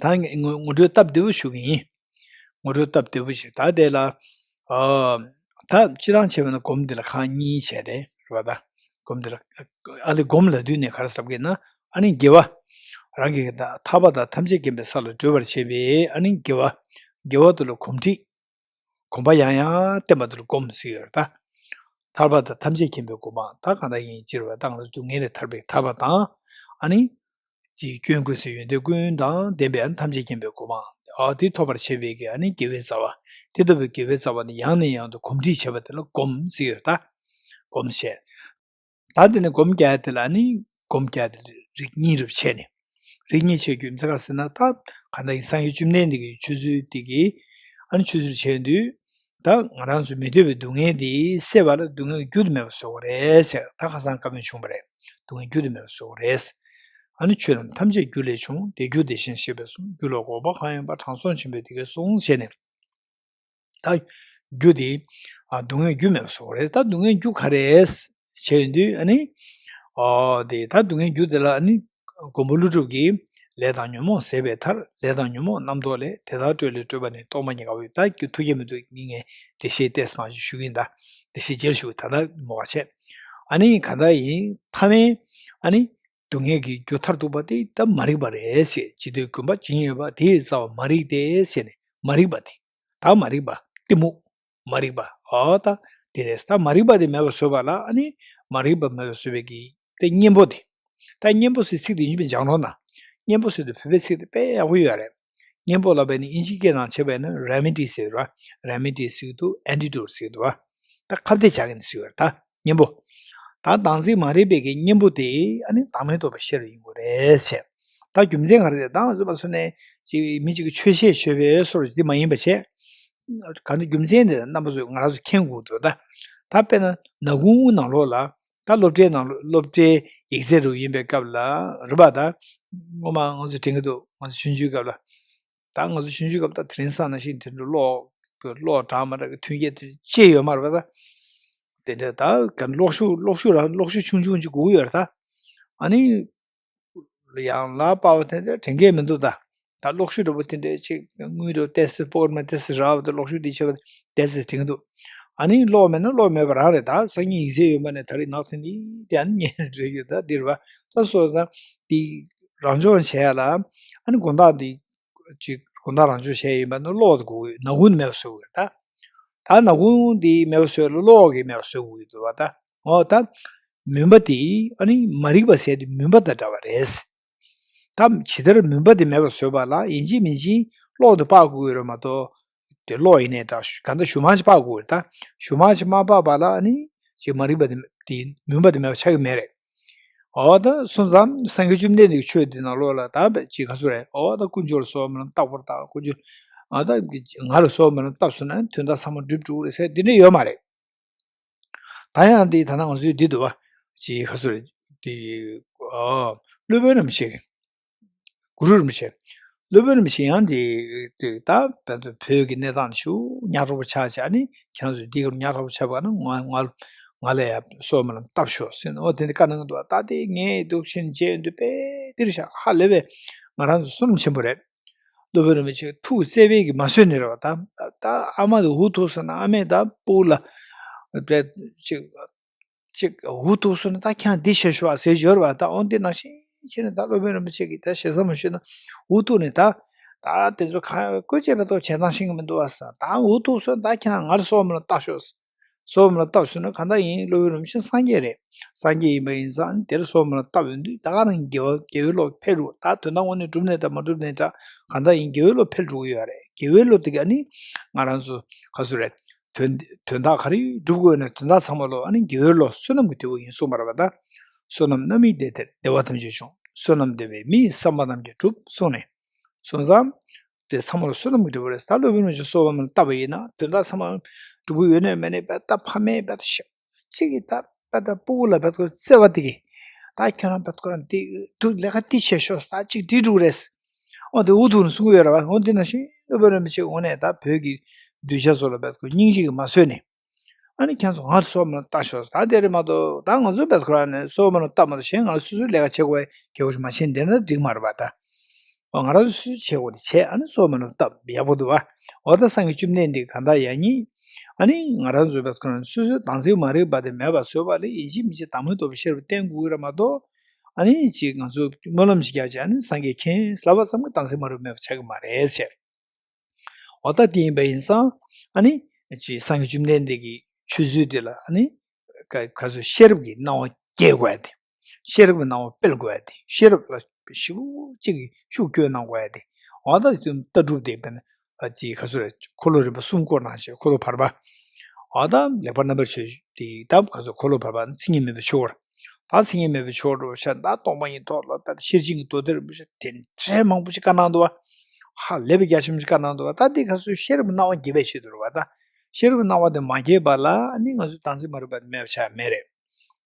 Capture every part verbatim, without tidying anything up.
ད་ངས་ངོ་ངོ་སྤྲོད་སྟབས་བདེ་པོ་ཞུ་གི་ཡིན། ངོ་སྤྲོད་སྟབས་བདེ་པོ་ཞིག་ད་དེ་ལ། ཨ། ད་སྤྱིར་བཏང་བྱས་པ་ན་སྒོམ་འདི་ལ་ཁག་གཉིས་བྱས་ཏེ་རེད་པ། ད་སྒོམ་འདི་ལ་ཨ་ལས་སྒོམ་ལབ་དུས་ནས་ག་རེ་ཟེར་གི་ན། ཨ་ནི་དགེ་བ། རང་གི་ད་ཐར་པ་དང་ཐམས་ཅད་མཁྱེན་པའི་ས་ལ་བགྲོད་པར་བྱེད་པའི་ཨ་ནི་དགེ་བ། དགེ་བ་དེ་ལ་གོམས་འདྲིས། གོམས་པ་ཡང་ཡང་བརྟན་པ་དེ་ལ་སྒོམ་ཟེར་ཡོད་རེད་ད། ཐར་པ་དང་ཐམས་ཅད་མཁྱེན་པའི་གོ་འཕང་ད་གང་ལྟར་ཡིན་ཕྱིར་བ་དང་སྡུག་བསྔལ་ལས་ཐར་པའི་ཐར་པ་དང་། ཨ་ནི། ཅིག་སྐྱོན་ཀུན་ཟད་ཡོན་ཏན་ཀུན་དང་ལྡན་པའི་ཨ་ནི་ཐམས་ཅད་མཁྱེན་པའི་གོ་འཕང་། ཨ་དེ་ཐོབ་པར་བྱེད་པའི་གི་ཨ་ནི་དགེ་བའི་རྩ་བ། དེ་ལྟ་བུའི་དགེ་བའི་རྩ་བ་ནི་ཡང་ནས་ཡང་དུ་གོམས་འདྲིས་བྱེད་པ་དེ་ལ་སྒོམ་ཟེར་ཡོད་ད། སྒོམ་བྱས། ད་དེ་ནས་སྒོམ་རྒྱག་དེ་ལ་ནི་སྒོམ་རྒྱག་དེ་རིགས་གཉིས་རུ་ཕྱེ་ནས། རིགས་གཉིས་ཕྱེ་རྒྱུ་མཚན་ག་ཟེར་ན་ད་ག་འདྲ་ཡིན་སངས་རྒྱས་བཅོམ་ལྡན་འདས་ཀྱི་ཆོས་ཚུལ་དེ་གི་ཨ་ནི་ཆོས་ཚུལ་བྱས་དུས། ད་ང་རང་ཚོ་མི་འདོད་པའི་སྡུག་བསྔལ་དེ་སེལ་བ་ལ་སྡུག་བསྔལ་གྱི་རྒྱུ་དེ་མེད་པར་བཟོ་དགོས་རེད་ཟེར། ད་ཁ་སང་བཀའ་མོལ་བྱུང་བ་རེད། སྡུག་བསྔལ་གྱི་རྒྱུ་དེ་མེད་པར་བཟོ་དགོས་རེད། ཨ་ནི་ཆོས་རྣམས་ཐམས་ཅད་རྒྱུ་ལས་བྱུང་། དེ་རྒྱུ་དེ་བཞིན་གཤེགས་པས་གསུངས། རྒྱུ་ལ་འགོག་པ་གང་ཡིན་པ། དྲང་སྲོང་ཆེན་པོས་དེ་སྐད་གསུངས་ཞེས་ནས། ད་རྒྱུ་དེ་ཨ་སྡུག་བསྔལ་རྒྱུ་མེད་པར་བཟོ་དགོས་རེད། ད་སྡུག་བསྔལ་རྒྱུ་ག་རེ་བྱས་ཡོང་དུས་ཨ་ནི། ཨོ་དེ་ད་སྡུག་བསྔལ་རྒྱུ་དེ་ལ་ཨ་ནི། མགོན་པོ་ཀླུ་སྒྲུབ་ཀྱིས། ལས་དང་ཉོན་མོངས་ཟད་པའི་མཐར། ལས་དང་ཉོན་མོངས་རྣམ་རྟོག་ལས། དེ་དག་སྤྲོས་ལས་སྤྲོས་པ་ནི། རྟོག་མ་རྙེད་དགའ་བའི། ད་རྒྱུ་ཐུགས་རྗེ་མི་འདུག་ངས་འགྲེལ་བཤད་ཏོག་ཙམ་མ་ཞུ་ཞུ་གི་ཡིན་ད། འགྲེལ་བཤད་རྗེས་ལ་ཞུ་གི་ད་ལྟ་མོ་ག་བྱས། ཨ་ནི་ག་འདྲ་ཡིན་མཐའ་མའི། ཨ་ནི། སྡུག་བསྔལ་གྱི་རྒྱུ་མཐར་ཐུག་པ་དེ་ད་མ་རིག་པ་རེད་ཞེས་ཇི་འདོད་གོམས་པ་ཇི་སྙེད་ཡོད་པ། དེ་ཡི་རྩ་བ་མ་རིག་སྟེ་ཞེས་ནས་མ་རིག་པ་དེ། ད་མ་རིག་པ། གཏི་མུག་མ་རིག་པ། ཨོ་ད། དེ་རེད། ད་མ་རིག་པ་དེ་མེད་པར་བཟོས་པ་ལ་ཨ་ནི། མ་རིག་པ་མེད་པར་བཟོས་པའི་གི་དེ་གཉེན་པོ་དེ། ད་གཉེན་པོ་ཟེར་ཚིག་དེ་ཡིན་པའི་སྦྱང་རོགས་གནང་། གཉེན་པོ་ཟེར་དུས་བོད་པའི་ཚིག་དེ་དཔེ་ཡག་པོ་ཡོད་རེད། གཉེན་པོ་ལབ་པ་ནི་ཨིན་ཇིའི་སྐད་ནང་བྱས་པ་ན་རེ་མི་ཌི་ཟེར་བ། རེ་མི་ཌི་ཟེར་གྱི་འདུག་ཨན་ཊི་ཌོ་ཊི་ཟེར་གྱི་འདུག་བ། ད་ཁ་གཏད་བྱ་མཁན་ཟེར་བ་རེད་ད། གཉེན་པོ། ད་བདག་འཛིན་མ་རིག་པའི་གི་གཉེན་པོ་དེ་ཨ་ནི་བདག་མེད་རྟོགས་པའི་ཤེས་རབ་ཡིན་དགོས་རེད་ཟེར། ད་རྒྱུ་མཚན་ག་རེ་ཟེར། ད་ང་ཚོ་ཕར་ཚུར་ནས་ཅིག་མི་གཅིག་གི་ཆོས་བཤད་ཤོད་པའི་བཟོ་འདྲ་ཅིག་དེ་མ་ཡིན་པ་བྱས། ག་འདྲ་རྒྱུ་མཚན་དེ་རྣམ་པ་ཚོས་ང་རང་ཚོ་མཁྱེན་དགོས་འདུག་ད། ད་དཔེར་ན་ནག་ཁུང་ནང་ལོགས་ལ། ད་སློབ་གྲྭའི་ནང་ལོགས་སློབ་གྲྭའི་ཡིག་ཚད་རུ་ཡིན་པའི་སྐབས་ལ་རེད་པ། ད་སྔོན་མ་ང་ཚོ་དྲན་གྱི་འདུག་ང་ཚོ་ཆུང་ཆུང་སྐབས་ལ། ད་ང་ཚོ་ཆུང་ཆུང་སྐབས་ད་དེ་རིང་སང་ནང་བཞིན་དེ་འདྲ་གློག་གློག་གྲང་མ་གྲང་གི་མཐུན་རྐྱེན་དེ་ཅི་ཡོད་མ་རེད་པ། ད་དེ་འདྲ་ད་ག་གློག་ཤུགས་གློག་ཤུགས་རང་གློག་ཤུགས་ཆུང་ཆུང་ཅིག་དགོས་ཀྱི་ཡོད་རེད་ད། ཨ་ནི། ཡང་ལ་པ་བ་དེ་འདྲ་དྲན་གྱི་མི་འདུག་ད། ད་གློག་ཤུགས་འདྲ་པོ་དེ་འདྲ་ཅིག་དངུལ་འདྲ་པོ་ཏོག་ཙམ་སྤོ་བོར་མ་ཏོག་ཙམ་རག་པ་དང་གློག་ཤུགས་དེ་ཆེ་བ་ཏོག་ཙམ་དྲན་གྱི་འདུག་ཨ་ནི་གློག་མེད་ན་གློག་མེད་པ་རང་རེད། ད་སང་ཉིན་ཡིག་ཚད་ཡོད་མ་ནས་ད་རེས་ནག་ཐིང་ཐིང་དེ་ཨ་ནི་ཉན་འགྲོ་རྒྱུ་ད་འདིར་བ། ད་སོ་ད་དེ་རང་སྦྱོང་བྱས་ཡ་ལ་ཨ་ནི་དགོང་དག་འདི་ཅིག་དགོང་དག་རང་སྦྱོང་བྱས་ཡིན་པ་ན་གློག་དེ་དགོས་ཀྱི་ཡོད། ནག་ཁུང་དེ་མེད་པ་བཟོ་དགོས་ཡོད་ད། ད་ནག་ཁུང་འདི་མེད་པ་བཟོས་ལ་གློག་གིས་མེད་པ་བཟོ་དགོས་ཀྱི་འདུག་བ་ད། འོ་ད། མུན་པ་དེ་ཨ་ནི་མ་རིག་པ་ཟེར་དེ་མུན་པ་དང་འདྲ་བ་རེད། ད་ཇི་ལྟར་མུན་པ་དེ་མེད་པར་བཟོས་པ་ལ་ཡིན་གཅིག་མིན་གཅིག་གློག་དེ་སྤར་དགོས་ཀྱི་རེད་མ་གཏོགས། དེ་གློག་ཡིན་ནའི་འདྲ་གང་ལྟར་གཞུ་མ་ཞིག་སྤར་དགོས་ཀྱི་རེད་ད། གཞུ་མ་ཞིག་མ་སྤར་བ་ལ་ཨ་ནི་ཅིག་མ་རིག་པ་དེ་དེ་མུན་པ་དེ་མེད་པ་ཆགས་ཀྱི་མེད་རེད། འོ་ད་སོང་ཙང་སངས་རྒྱས་བཅོམ་ལྡན་འདས་ཀྱི་ཆོས་འདི་ནང་ལོགས་ལ་ད་བས་ཅིག་ག་ཚོད་རེད། འོ་ད་དཀོན་མཆོག་ལ་གསོལ་བ་སྨོན་ལམ་རྟག་པར་བཏབ། དཀོན་མཆོག་ཨ་ད་ང་ལ་གསོལ་བ་སྨོན་ལམ་བཏབ་སོང་ན་དོན་དག་ཚང་མ་འགྲུབ་འགྲོ་གི་རེད་ཟེར་འདི་འདྲ་ཡོད་མ་རེད། ད་ཡང་འདི་ད་ནང་ང་ཚོའི་འདི་འདུག་བ། ཅིག་ག་ཚོད་རེད། འདི་ཨོ་སློབ་དཔོན་རིན་པོ་ཆེ། གུ་རུ་རིན་པོ་ཆེ། སློབ་དཔོན་རིན་པོ་ཆེ་ཡང་འདི་འདི་ད་བོད་ཀྱི་གནས་སྟངས་ཤུགས་ཉག་ཕྲ་པོ་ཆགས་བྱས་ནི་ཁྱེད་རང་ཚོས་འདི་ག་ཉག་ཕྲ་པོ་ཆགས་པ་ན་ང་ང་ང་ལ་ཡང་གསོལ་བ་སྨོན་ལམ་བཏབ་ཤོག་ཟེར་ནས་འོ་དེ་འདྲ་བཀའ་གནང་གི་འདུག་ད་དེ་ངས་འདུག་ཕྱིན་བྱས་འདུག་པས་འདིར་བཞག་ཧ་ལས་པས་ང་རང་ཚོ་བསོད་ནམས་ཆེན་པོ་རེད། སློབ་དཔོན་རིན་པོ་ཆེ་ཐུགས་བརྩེ་བས་ཀྱིས་མ་བཟོད་ནས་རེད་བ། ད་ད་ཨ་མ་དེ་འུ་ཐུག་སོང་ན་ཨ་མས་ད་སྤུ་གུ་ལ་ཅིག་ཅིག་འུ་ཐུག་སོང་ན་ད་ཁྱེད་འདི་བྱེད་ཤོག་ཟེར་འབྱོར་བ། ད་འོ་འདི་ནང་བཞིན་བྱས་ནས་ད་སློབ་དཔོན་རིན་པོ་ཆེ་གིས་ད་ཞེ་ས་མ་ཞུས་ན་འུ་ཐུག་ནས་ད་ད་དེ་ཚོ་ག་བཀོལ་སྤྱད་པ་ཐོག་བྱེད་སྟངས་ཤེས་ཀྱི་མི་འདུག་བ་ཟེར། ད་འུ་ཐུག་སོང་ན་ད་ཁྱེད་རང་ང་ལ་གསོལ་བ་སྨོན་ལམ་བཏབ་ཤོག་ཟེར། གསོལ་བ་སྨོན་ལམ་བཏབ་ཟེར་ན་གང་ལྟར་ཡིན་སློབ་དཔོན་རིན་པོ་ཆེ་སངས་རྒྱས་རེད། སངས་རྒྱས་ཡིན་པ་ཡིན་ཙང་དེར་གསོལ་བ་སྨོན་ལམ་བཏབ་ཡོང་དུས་ད་ག་རང་དགེ་བ་དགེ་བའི་བློ་འཕེལ་འགྲོ། ད་དོན་དག་དངོས་གནས་འགྲུབ་ནའི་འདྲ་མ་འགྲུབ་ནའི་འདྲ་གང་ལྟར་ཡིན་དགེ་བའི་བློ་འཕེལ་འགྲོ་གི་ཡོད་རེད། དགེ་བའི་བློ་དེ་ག་ནི་ང་རང་ཚོ་ག་ཚོད་རེད། དོན་དོན་དག་ག་རེ་འགྲུབ་དགོས་ན་དོན་དག་ཚང་མ་ལོ་ཨ་ནི་དགེ་བའི་བློ་བསོད་ནམས་ཀྱི་འབྲས་བུ་ཡིན་གསུངས་པ་རེད་པ། ད་བསོད་ནམས་རྣམ་སྨིན་བདེ་སྟེར་བདེ་བ་ཐམས་ཅད་འབྱུང་། བསོད་ནམས་བདེ་བས་མི་ཡི་བསམ་པ་རྣམས་ཀྱང་འགྲུབ་གསུངས་ནས། སོང་ཙང་། དེ་ཚང་མ་ལ་བསོད་ནམས་ཀྱི་འབྲས་བུ་རེད། ད་སློབ་དཔོན་རིན་པོ་ཆེ་གསོལ་བ་སྨོན་ལམ་བཏབ་པ་ཡིན་ན་དོན་དག་ཚང་མ་འགྲུབ་ཀྱི་ཡོད་ནའི་མེད་ནའི་བས་ད་ཕ་མས་བས་ད་ཞབས་གཅིག་གིས་ད་བས་ད་སྤུ་གུ་ལ་བས་ད་བརྩེ་བ་དེ་གིས་ད་ཁྱོད་རང་བས་ད་ཁོ་རང་དེ་དུ་ལས་ཀ་དེ་བྱེད་ཤོག་ད་གཅིག་འགྲིག་འགྲོ་གི་རེད། འོ་དེ་འུ་ཐུག་ནས་གསུང་གི་ཡོད་རེད་བ། འོ་དེ་ནང་བཞིན་སློབ་དཔོན་རིན་པོ་ཆེ་འོ་ནས་ད་བོད་ཀྱི་གདུལ་བྱ་ཚོ་ལ་བས་ད་སྙིང་རྗེ་གིས་མ་བཟོད་ནས། ཨ་ནི་ཁྱེད་ཚོ་ང་ལ་གསོལ་བ་སྨོན་ལམ་བཏབ་ཤོག་ད་དེ་རེད་མ་གཏོགས་ད་ང་ཚོའི་བས་ཁོ་རང་ནས་གསོལ་བ་སྨོན་ལམ་བཏབ་མ་གཏོགས་གཞན་ང་ཚོ་སོ་སོའི་ལས་ཀ་བྱེད་དགོས་པའི་སྐད་ཆ་མ་བཤད་འདི་འདྲ་འགྲིག་མ་རེད་པ་ད། ང་རང་ཚོ་སོ་སོས་བྱེད་དགོས་དེ་བྱས། ཨ་ནི་སྲོག་མེད་ལ་བཏབ་ཡག་པོ་འདུག་བ། འོ་ད་སངས་རྒྱས་བཅོམ་ལྡན་འདས་གང་ལྟར་ཡང་ཉིད། ཨ་ནི་ང་རང་ཚོ་བས་ཁོ་རང་སོ་སོའི་དམ་ཚིག་མ་རིག་པ་དེ་མེད་པར་བཟོས་པ་ལ་ཡིན་གཅིག་མིན་གཅིག་དང་པོའི་ཐོག་ཤེས་རབ་བསྟེན་དགོས་ཀྱི་རེད་མ་གཏོགས། ཨ་ནི་ཅིག་ང་ཚོ་སྨོན་ལམ་ཞིག་རྒྱག་བྱས། ཨ་ནི་སངས་རྒྱས་མཁྱེན་ལབ་པ་ཙམ་གྱིས་དམ་ཚིག་མ་རིག་མེད་པ་ཆགས་ཀྱི་མ་རེད་ཟེར། འོ་ད་དེ་ཡིན་པ་ཡིན་ཙང་། ཨ་ནི་ཅིག་སངས་རྒྱས་བཅོམ་ལྡན་འདས་ཀྱི་ཆོས་ཚུལ་དེ་ལ། ཨ་ནི་ག་ག་ཚོད་ཤེས་རབ་ཀྱི་སྣང་བ་སྐྱེ་དགོས་ཏེ། ཤེས་རབ་ཀྱི་སྣང་བ་སྤེལ་དགོས་ཏེ། ཤེས་རབ་ལ་ཞེ་པོ་ཅིག་གི་ཤུགས་སྐྱོན་གནང་དགོས་ཏེ། འོ་ད་དེ་ལྟ་གྲུབ་དེ་བས་ན། ཨ་ཅིག་ག་ཚོད་རེད། འཁོར་ལོ་རིམ་པ་གསུམ་བསྐོར་གནང་བྱས། འཁོར་ལོ་བར་པ། འོ་ད་ལེགས་པར་རྣམ་པར་དཔྱོད་དེ་ད་ག་ཚོད། འཁོར་ལོ་བར་པ་མཚན་ཉིད་མེད་པའི་ཆོས་སྐོར། ད་མཚན་ཉིད་མེད་པའི་ཆོས་སྐོར་བཤད། ད་སྟོང་པ་ཉིད་ཐོག་ལ་ད་ཤེར་ཕྱིན་གྱི་མདོ་སྡེ་རིན་པོ་ཆེ་དེ་འདྲའི་མང་པོ་ཞིག་བཀའ་གནང་འདུག་བ། ཧ་ལས་པའི་རྒྱ་ཆེན་པོ་ཞིག་བཀའ་གནང་འདུག་བ། ད་འདི་ག་ཚོད་ཤེས་རབ་སྣང་བ་རྒྱས་པའི་ཆེད་དུ་རེད་བ། ད་ཤེས་རབ་སྣང་བ་དེ་མ་རྒྱས་པ་ལ། ཨ་ནི་ང་ཚོས་དམ་ཚིག་མ་རིག་པ་དེ་མེད་པ་ཆགས་མེད་རེད།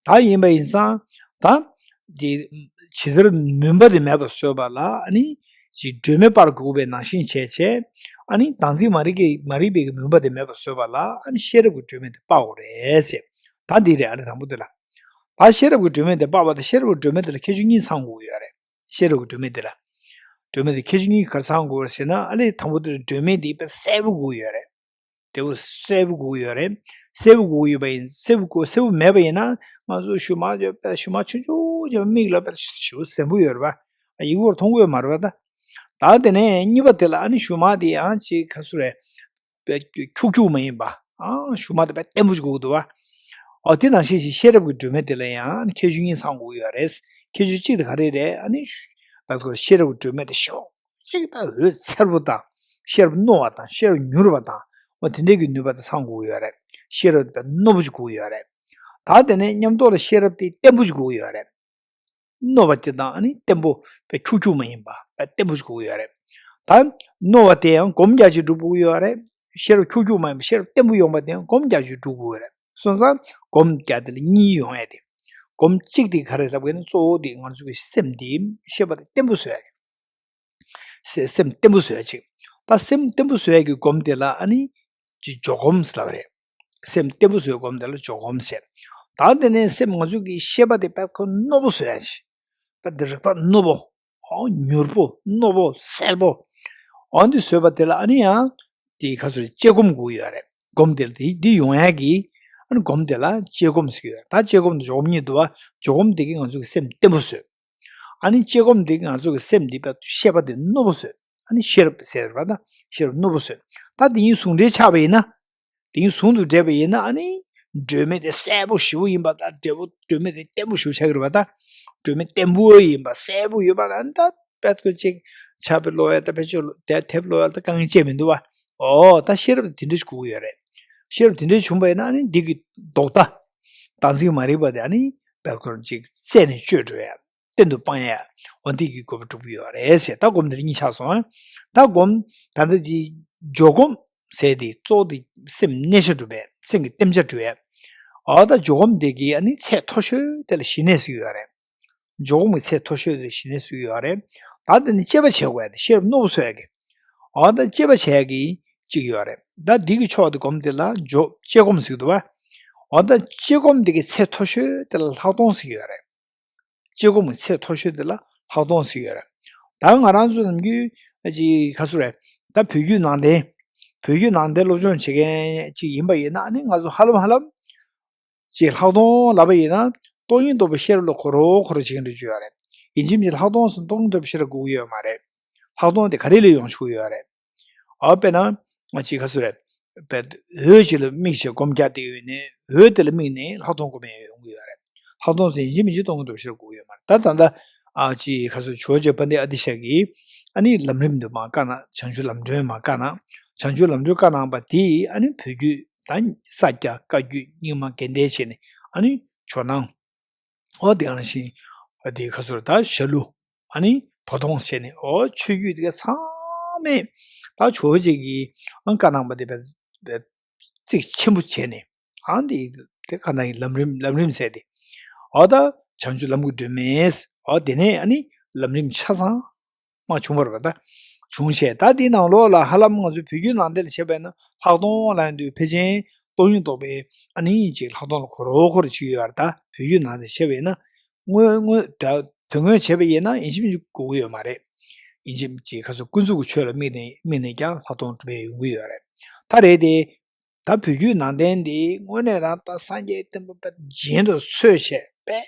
ད་ཡིན་པ་ཡིན་ཙང་། ད་དེ་ཇི་ལྟར་མུན་པ་དེ་མེད་པར་བཟོས་པ་ལ། ཨ་ནི་ཅིག་སྒྲོན་མེ་སྤར་དགོས་པའི་ནང་བཞིན་བྱས་བྱས། ཨ་ནི་དམ་ཚིག་མ་རིག་གི་མ་རིག་པའི་གི་མུན་པ་དེ་མེད་པར་བཟོས་པ་ལ། ཨ་ནི་ཤེས་རབ་ཀྱི་སྒྲོན་མེ་དེ་སྤར་དགོས་རེད་ཟེར། ད་འདི་རེད། ཨ་ནི་དང་པོ་དེ་ལ། ད་ཤེས་རབ་ཀྱི་སྒྲོན་མེ་དེ་སྤར་བ་དང་། ཤེས་རབ་ཀྱི་སྒྲོན་མེ་དེ་ལ་ཁྱད་ཆོས་གཉིས་ཚང་དགོས་ཀྱི་ཡོད་རེད། ཤེས་རབ་ཀྱི་སྒྲོན་མེ་དེ་ལ། སྒྲོན་མེ་དེ་ཁྱད་ཆོས་གཉིས་ག་རེ་ཚང་དགོས་རེད་ཟེར་ན། ཨ་ནི་དང་པོ་དེ་ལ་སྒྲོན་མེ་དེ་དཔེ་གསལ་པོ་དགོས་ཀྱི་ཡོད་རེད། དེ་བོ་གསལ་པོ་དགོས་ཀྱི་ཡོད་རེད། གསལ་པོ་དགོས་ཀྱི་ཡོད་པ་ཡིན། གསལ་པོ་དགོས། གསལ་པོ་མེད་པ་ཡིན་ན། ང་ཚོ་ཞུ་མ་ཡོད་པ། ཞུ་མ་ཆུང་ཆུང་ཅིག་མིག་ལ་དཔེ་ཞེ་པོ་གཟན་པོ་ཡོད་རེད་པ། ཡིག་ངོར་མཐོང་གི་ཡོད་མ་རེད་པ། ད་ད་དེ་ནས་གཉིས་པ་དེ་ལ། ཨ་ནི་ཞུ་མ་དེ་ཡང་ཅིག་ག་ཚོད་རེད། དཔེ་འཁྱུག་འཁྱུག་མ་ཡིན་པ། ཨང་། ཞུ་མ་དེ་དཔེ་བརྟན་པོ་ཞིག་དགོས་ཀྱི་འདུག་བ། ཨོ་དེ་ནང་བཞིན་ཞིག་ཤེས་རབ་ཀྱི་སྒྲོན་མེ་དེ་ལ་ཡང་ཁྱད་ཆོས་གཉིས་ཚང་དགོས་ཀྱི་ཡོད་རེད། ཁྱད་ཆོས་གཅིག་དེ་ག་རེ་རེད། ཨ་ནི་ཤེས་རབ་ཀྱི་སྒྲོན་མེ་དེ་ཞེ་པོ་ཅིག་ད་འོད་འཚེར་པོ་དང་། ཤེས་རབ་རྣོ་བ་དང་། ཤེས་རབ་མྱུར་བ་དང་། འོ་དེ་འདྲའི་གི་ནུས་པ་དེ་ཚང་དགོས་ཀྱི་ཡོད་རེད། ཤེས་རབ་དེ་རྣོ་པོ་ཞིག་དགོས་ཀྱི་ཡོད་རེད། ད་དེ་ནས་མཉམ་དུ་ལ་ཤེས་རབ་དེ་བརྟན་པོ་ཞིག་དགོས་ཀྱི་ཡོད་རེད། རྣོ་བ་དེ་དང་། ཨ་ནི་བརྟན་པོ། དཔེ་འཁྱུག་འཁྱུག་མ་ཡིན་པ། དཔེ་བརྟན་པོ་ཞིག་དགོས་ཀྱི་ཡོད་རེད། ད་རྣོ་བ་དེ་ཡང་སྒོམ་རྒྱག་བྱས་སྒྲུབ་དགོས་ཀྱི་ཡོད་རེད། ཤེས་རབ་འཁྱུག་འཁྱུག་མ་ཡིན་པ། ཤེས་རབ་བརྟན་པོ་ཡོང་བ་དེ་ཡང་སྒོམ་རྒྱག་བྱས་སྒྲུབ་དགོས་ཀྱི་ཡོད་རེད། སོང་ཙང་སྒོམ་རྒྱག་དེ་ལ་གཉིས་ཡོང་ཡ་དེ། སྒོམ་གཅིག་དེ་ག་རེ་ལབ་དགོས་ན། གཙོ་བོ་དེ་ང་ཚོ་གི་སེམས་དེ། ཤེས་པ་དེ་བརྟན་པོ་བཟོ་ཡ་རེད། སེ་སེམས་བརྟན་པོ་བཟོ་ཡ་ཅིག་ད་སེམས་བརྟན་པོ་བཟོ་ཡ་གི་སྒོམ་དེ་ལ། ཨ་ནི་ཅིག་འཇོག་སྒོམ་ཟེར་ལབ་རེད། སེམས་བརྟན་པོ་བཟོ་ཡ་སྒོམ་དེ་ལ་འཇོག་སྒོམ་ཟེར། ད་དེ་ནས་སེམས་ང་ཚོ་གི་ཤེས་པ་དེ་དཔེ་ཁོ་རྣོ་པོ་བཟོ་ཡ་ཅིག་དཔེ་དེ་རིག་པ་རྣོ་པོ། ཨོ་མྱུར་པོ། རྣོ་པོ། གསལ་པོ། འོ་འདི་བཟོས་པ་དེ་ལ། ཨ་ནི་ཡང་དེ་ག་ཚོད་རེད། དཔྱད་སྒོམ་དགོས་ཡོད་རེད། སྒོམ་དེ་ལ་དེ་འདི་ཡོང་ཡ་གི། ཨ་ནི་སྒོམ་དེ་ལ་དཔྱད་སྒོམ་ཟེར་གྱི་ཡོད་རེད། ད་དཔྱད་སྒོམ་དང་འཇོག་སྒོམ་གཉིས་འདུག་བ། འཇོག་སྒོམ་དེ་གིས་ང་ཚོ་གི་སེམས་བརྟན་པོ་བཟོས། ཨ་ནི་དཔྱད་སྒོམ་འདི་ང་ཚོ་གི་སེམས་འདི་དཔེ་ཤེས་པ་འདི་རྣོ་པོ་བཟོས། ཨ་ནི་ཤེས་རབ་ཟེར་བ་ན་ཤེས་རབ་རྣོ་པོ་བཟོས། ད་འདི་གཉིས་ཟུང་འབྲེལ་ཆགས་པ་ཡིན་ན། འདི་གཉིས་ཟུང་དུ་འབྲེལ་བ་ཡིན་ན། ཨ་ནི་སྒྲོན་མེ་དེ་གསལ་པོ་ཞེ་པོ་ཡིན་པ་དང་། འབྲས་བུ་སྒྲོན་མེ་དེ་བརྟན་པོ་ཞེ་པོ་ཆགས་ཀྱི་རེད་པ། ད་སྒྲོན་མེ་བརྟན་པོ་ཡིན་པ། གསལ་པོ་ཡོད་པ་ལ། ཨ་ནི་ད་དཔེ་ཁོ་ཅིག་ཆར་པ་ལོག་ཡ་དང་། དཔེ་ཆ་ལོ་དེབ་དེབ་ལོག་ཡ་དང་དཀའ་ངལ་ཅི་ཡང་མི་འདུག་བ། ཨོ་ད་ཤེས་རབ་དེ་འདྲ་ཞིག་དགོས་ཀྱི་ཡོད་རེད། ཤེས་རབ་དེ་འདྲ་བྱུང་བ་ཡིན་ན། ཨ་ནི་འདི་གི་ལྡོག་ཟླ། དམ་ཚིག་མ་རིག་པ་དེ། ཨ་ནི་དཔེ་ཁོ་ཅིག་རྩད་ནས་གཅོད་འགྲོ་ཡ། གཏན་དུ་སྤང་ཡ། འོ་འདི་གི་དགོས་པ་སྒྲུབ་ཀྱི་ཡོད་རེད་ཟེར། ད་སྒོམ་འདིར་གཉིས་ཆགས་སོང་ཨ། ད་སྒོམ་ད་ལྟ་འདི་འཇོག་སྒོམ་ཟེར་དེ་གཙོ་བོ་དེ་སེམས་གནས་ཆ་སྒྲུབ་པའི། སེམས་ཀྱི་བརྟན་ཆ་སྒྲུབ་པའི། འོ་ད་འཇོག་སྒོམ་དེ་གི་ཨ་ནི་ཚད་མཐོ་ཤོས་དེ་ལ་ཞི་གནས་ཟེར་གྱི་ཡོད་རེད། འཇོག་སྒོམ་གྱི་ཚད་མཐོ་ཤོས་དེ་ལ་ཞི་གནས་ཟེར་གྱི་ཡོད་རེད། ད་དེ་ནི་དཔྱད་པ་བྱེད་དགོས་ཡ་དེ། ཤེས་རབ་རྣོ་པོ་བཟོ་ཡ་གི། འོ་ད་དཔྱད་པ་བྱེད་ཡ་གི་ཅིག་ཡོད་རེད། ད་འདི་གི་ཕྱོགས་དེ་སྒོམ་དེ་ལ་འཇོག་དཔྱད་སྒོམ་ཟེར་གྱི་འདུག་བ། འོ་ད་དཔྱད་སྒོམ་དེ་གི་ཚད་མཐོ་ཤོས་དེ་ལ་ལྷག་མཐོང་ཟེར་གྱི་ཡོད་རེད། དཔྱད་སྒོམ་གྱི་ཚད་མཐོ་ཤོས་དེ་ལ་ལྷག་མཐོང་ཟེར་གྱི་ཡོད་རེད། ད་ང་རང་ཚོ་ནམ་རྒྱུན་ཅིག་ག་ཚོད་རེད། ད་བོད་བརྒྱུད་ནང་བསྟན། བོད་བརྒྱུད་ནང་བསྟན་སློབ་སྦྱོང་བྱེད་མཁན་ཅིག་ཡིན་པ་ཡིན་ན། ཨ་ནི་ང་ཚོ་ཧ་ལམ་ཧ་ལམ་ཅིག་ལྷག་མཐོང་ལབ་པ་ཡིན་ན། སྟོང་ཉིད་རྟོགས་པའི་ཤེས་རབ་ལ་གོ་རོག་གོ་རོག་བྱེད་མཁན་འདྲ་ཅིག་ཡོད་རེད། ཡིན་གཅིག་མིན་གཅིག་ལྷག་མཐོང་ཟེར་སྟོང་ཉིད་རྟོགས་པའི་ཤེས་རབ་དགོས་ཀྱི་ཡོད་མ་རེད། ལྷག་མཐོང་དེ་ག་རེ་ལས་ཡོང་ཆོག་གི་ཡོད་རེད། ཨ་དཔེར་ན་ང་ཅིག་ག་ཚོད་རེད། དཔེ་འོད་ཅིག་ལ་དམིགས་བྱས་སྒོམ་རྒྱག་བསྡད་ཡོད་ནའི། འོད་དེ་ལ་དམིགས་ནས་ལྷག་མཐོང་སྒོམ་ཡ་ཡོང་གི་ཡོད་རེད། ལྷག་མཐོང་ཟེར་ཡིན་གཅིག་མིན་གཅིག་སྟོང་ཉིད་རྟོགས་པའི་ཤེས་རབ་དགོས་ཀྱི་ཡོད་མ་རེད། ད་ད་ལྟ་ཨ་ཅིག་ག་ཚོད་ཇོ་བོ་རྗེ་དཔལ་ལྡན་ཨ་ཏི་ཤ་གིས་ཨ་ནི་ལམ་རིམ་དུ་མར་བཀའ་གནང་། བྱང་ཆུབ་ལམ་སྒྲོན་མར་བཀའ་གནང་། བྱང་ཆུབ་ལམ་སྒྲོན་བཀའ་གནང་བ་དེ་ཨ་ནི་བོད་བརྒྱུད་དང་ས་སྐྱ་བཀའ་བརྒྱུད་རྙིང་མ་དགེ་ལྡན་བྱས་ནས། ཨ་ནི་ཇོ་ནང་། ཨོ་དེ་ག་ནང་བཞིན། ཨ་དེ་ག་ཚོད་རེད། ད་ཞྭ་ལུ། ཨ་ནི་བོ་དོང་བྱས་ནས། ཨོ་ཆོས་བརྒྱུད་དེ་ག་ཚང་མས་ད་ཇོ་བོ་རྗེ་གིས་ཨ་བཀའ་གནང་བ་དེ་བས་བས་རྩིས་ཆེན་པོ་བྱས་ནས། ཨ་འདི་དེ་ག་ནང་བཞིན་ལམ་རིམ་ལམ་རིམ་ཟེར་ཏེ། ཨོ་ད་བྱང་ཆུབ་ལམ་གྱི་སྒྲོན་མེ། ཨོ་དེ་ནས་ཨ་ནི་ལམ་རིམ་ཆ་ཚང་མ་བྱུང་བ་རེད་པ། ད་བྱུང་བྱས། ད་དེའི་ནང་ལོགས་ལ་ཧ་ལམ་ང་ཚོའི་བོད་བརྒྱུད་ནང་བསྟན་ལ་བྱས་པ་ཡིན་ན། ལྷག་མཐོང་ལབ་ཡོང་དུས་ཕལ་ཆེར་སྟོང་ཉིད་རྟོགས་པའི་ཨ་ནི་ཅིག་ལྷག་མཐོང་ལ་གོ་རོག་གོ་རོག་བྱེད་ཀྱི་ཡོད་རེད། ད་བོད་བརྒྱུད་ནང་བསྟན་བྱས་པ་ཡིན་ན། དངོས་དངོས་ད་དོན་དངོས་བྱས་པ་ཡིན་ན་ཡིན་གཅིག་མིན་གཅིག་དགོས་ཀྱི་ཡོད་མ་རེད། ཡིན་གཅིག་མིན་གཅིག་ཁ་སོ་ཀུན་རྫོབ་ཀྱི་ཆོས་ལ་དམིགས་ནས་དམིགས་ནས་ཀྱང་ལྷག་མཐོང་གྲུབ་པ་ཡོང་གི་ཡོད་རེད། ད་རེད་དེ། ད་བོད་བརྒྱུད་ནང་བསྟན་འདི་དངོས་གནས་རང་ད་སངས་རྒྱས་བསྟན་པ་པ་རྒྱན་དུ་འཚོལ་བྱས་པས་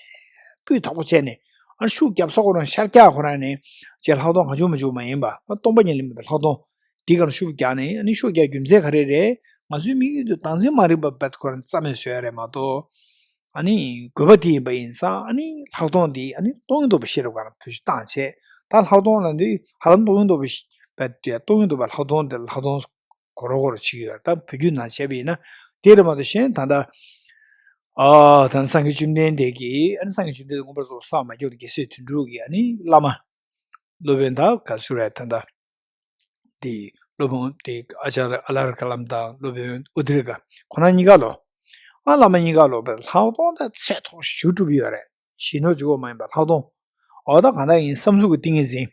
སྤུས་དག་པོ་བྱས་ནས་ཨ་ཤུགས་རྒྱབ་ས་ཁོ་རང་ཤར་རྒྱག་ཁོ་རང་ནས་ཅེས་ལྷག་མཐོང་གང་བྱུང་མ་བྱུང་མ་ཡིན་པ་སྟོང་པ་ཉིད་ལ་དམིགས་པའི་ལྷག་མཐོང་འདི་གར་ཤུགས་རྒྱག་ནས་ཨ་ནི་ཤུགས་རྒྱག་རྒྱུ་མཚན་ག་རེ་རེད། ང་ཚོའི་དམིགས་ཡུལ་དུ་བདག་འཛིན་མ་རིག་པ་པད་ཁོ་རང་རྩ་མེད་བཟོ་ཡ་རེད་མ་གཏོགས། ཨ་ནི་དགོས་པ་དེ་ཡིན་པ་ཡིན་ཙང་ཨ་ནི་ལྷག་མཐོང་འདི་ཨ་ནི་སྟོང་ཉིད་རྟོགས་པའི་ཤེས་རབ་ག་རང་བེད་སྤྱོད་བཏང་བྱས་ད་ལྷག་མཐོང་ལ་འདི་ཧ་ལམ་སྟོང་ཉིད་རྟོགས་པའི་ཤེས་པ་དེ་སྟོང་ཉིད་རྟོགས་པའི་ལྷག་མཐོང་དེ་ལྷག་མཐོང་གོ་རོ་གོ་རོ་བྱེད་ཀྱི་ཡོད་རེད། ད་བོད་བརྒྱུད་ནང་བྱས་པ་ཡིན་ན་དེ་རེད་མ་གཏོགས་གཞན་ད་ལྟ་ཨ་ད་ནི་སངས་རྒྱས་བཅོམ་ལྡན་འདས་ཀྱིས་ཨ་ནི་སངས་རྒྱས་བཅོམ་ལྡན་འདས་མངོན་པར་རྫོགས་པར་སངས་མ་རྒྱས་པར་རྒྱལ་སྲས་དོན་གྲུབ་ཀྱི་ཨ་ནི་བླ་མ་སློབ་དཔོན་ད་ག་ཚོད་རེད་ད་ལྟ་དེ་སློབ་དཔོན་དེ་ཨ་ཅཱརྱ་ཨ་ལ་ཧར་ཀ་བླ་མ་དང་སློབ་དཔོན་ཨུ་ཏྲི་ཀ་ཁོ་རང་གཉིས་ཀ་ལོ། ཨ་བླ་མ་གཉིས་ཀ་ལོ་པའི་ལྷག་མཐོང་ད་ཚད་མཐོ་ཤོས་གྲུབ་ཡོད་རེད། གཞན་ནོར་འཇུག་པ་མ་ཡིན་པ་ལྷག་མཐོང་། འོ་ད་གང་ལྟར་ཡིན་བསམ་གཟུགས་ཀྱི་ཏིང་ངེ་འཛིན།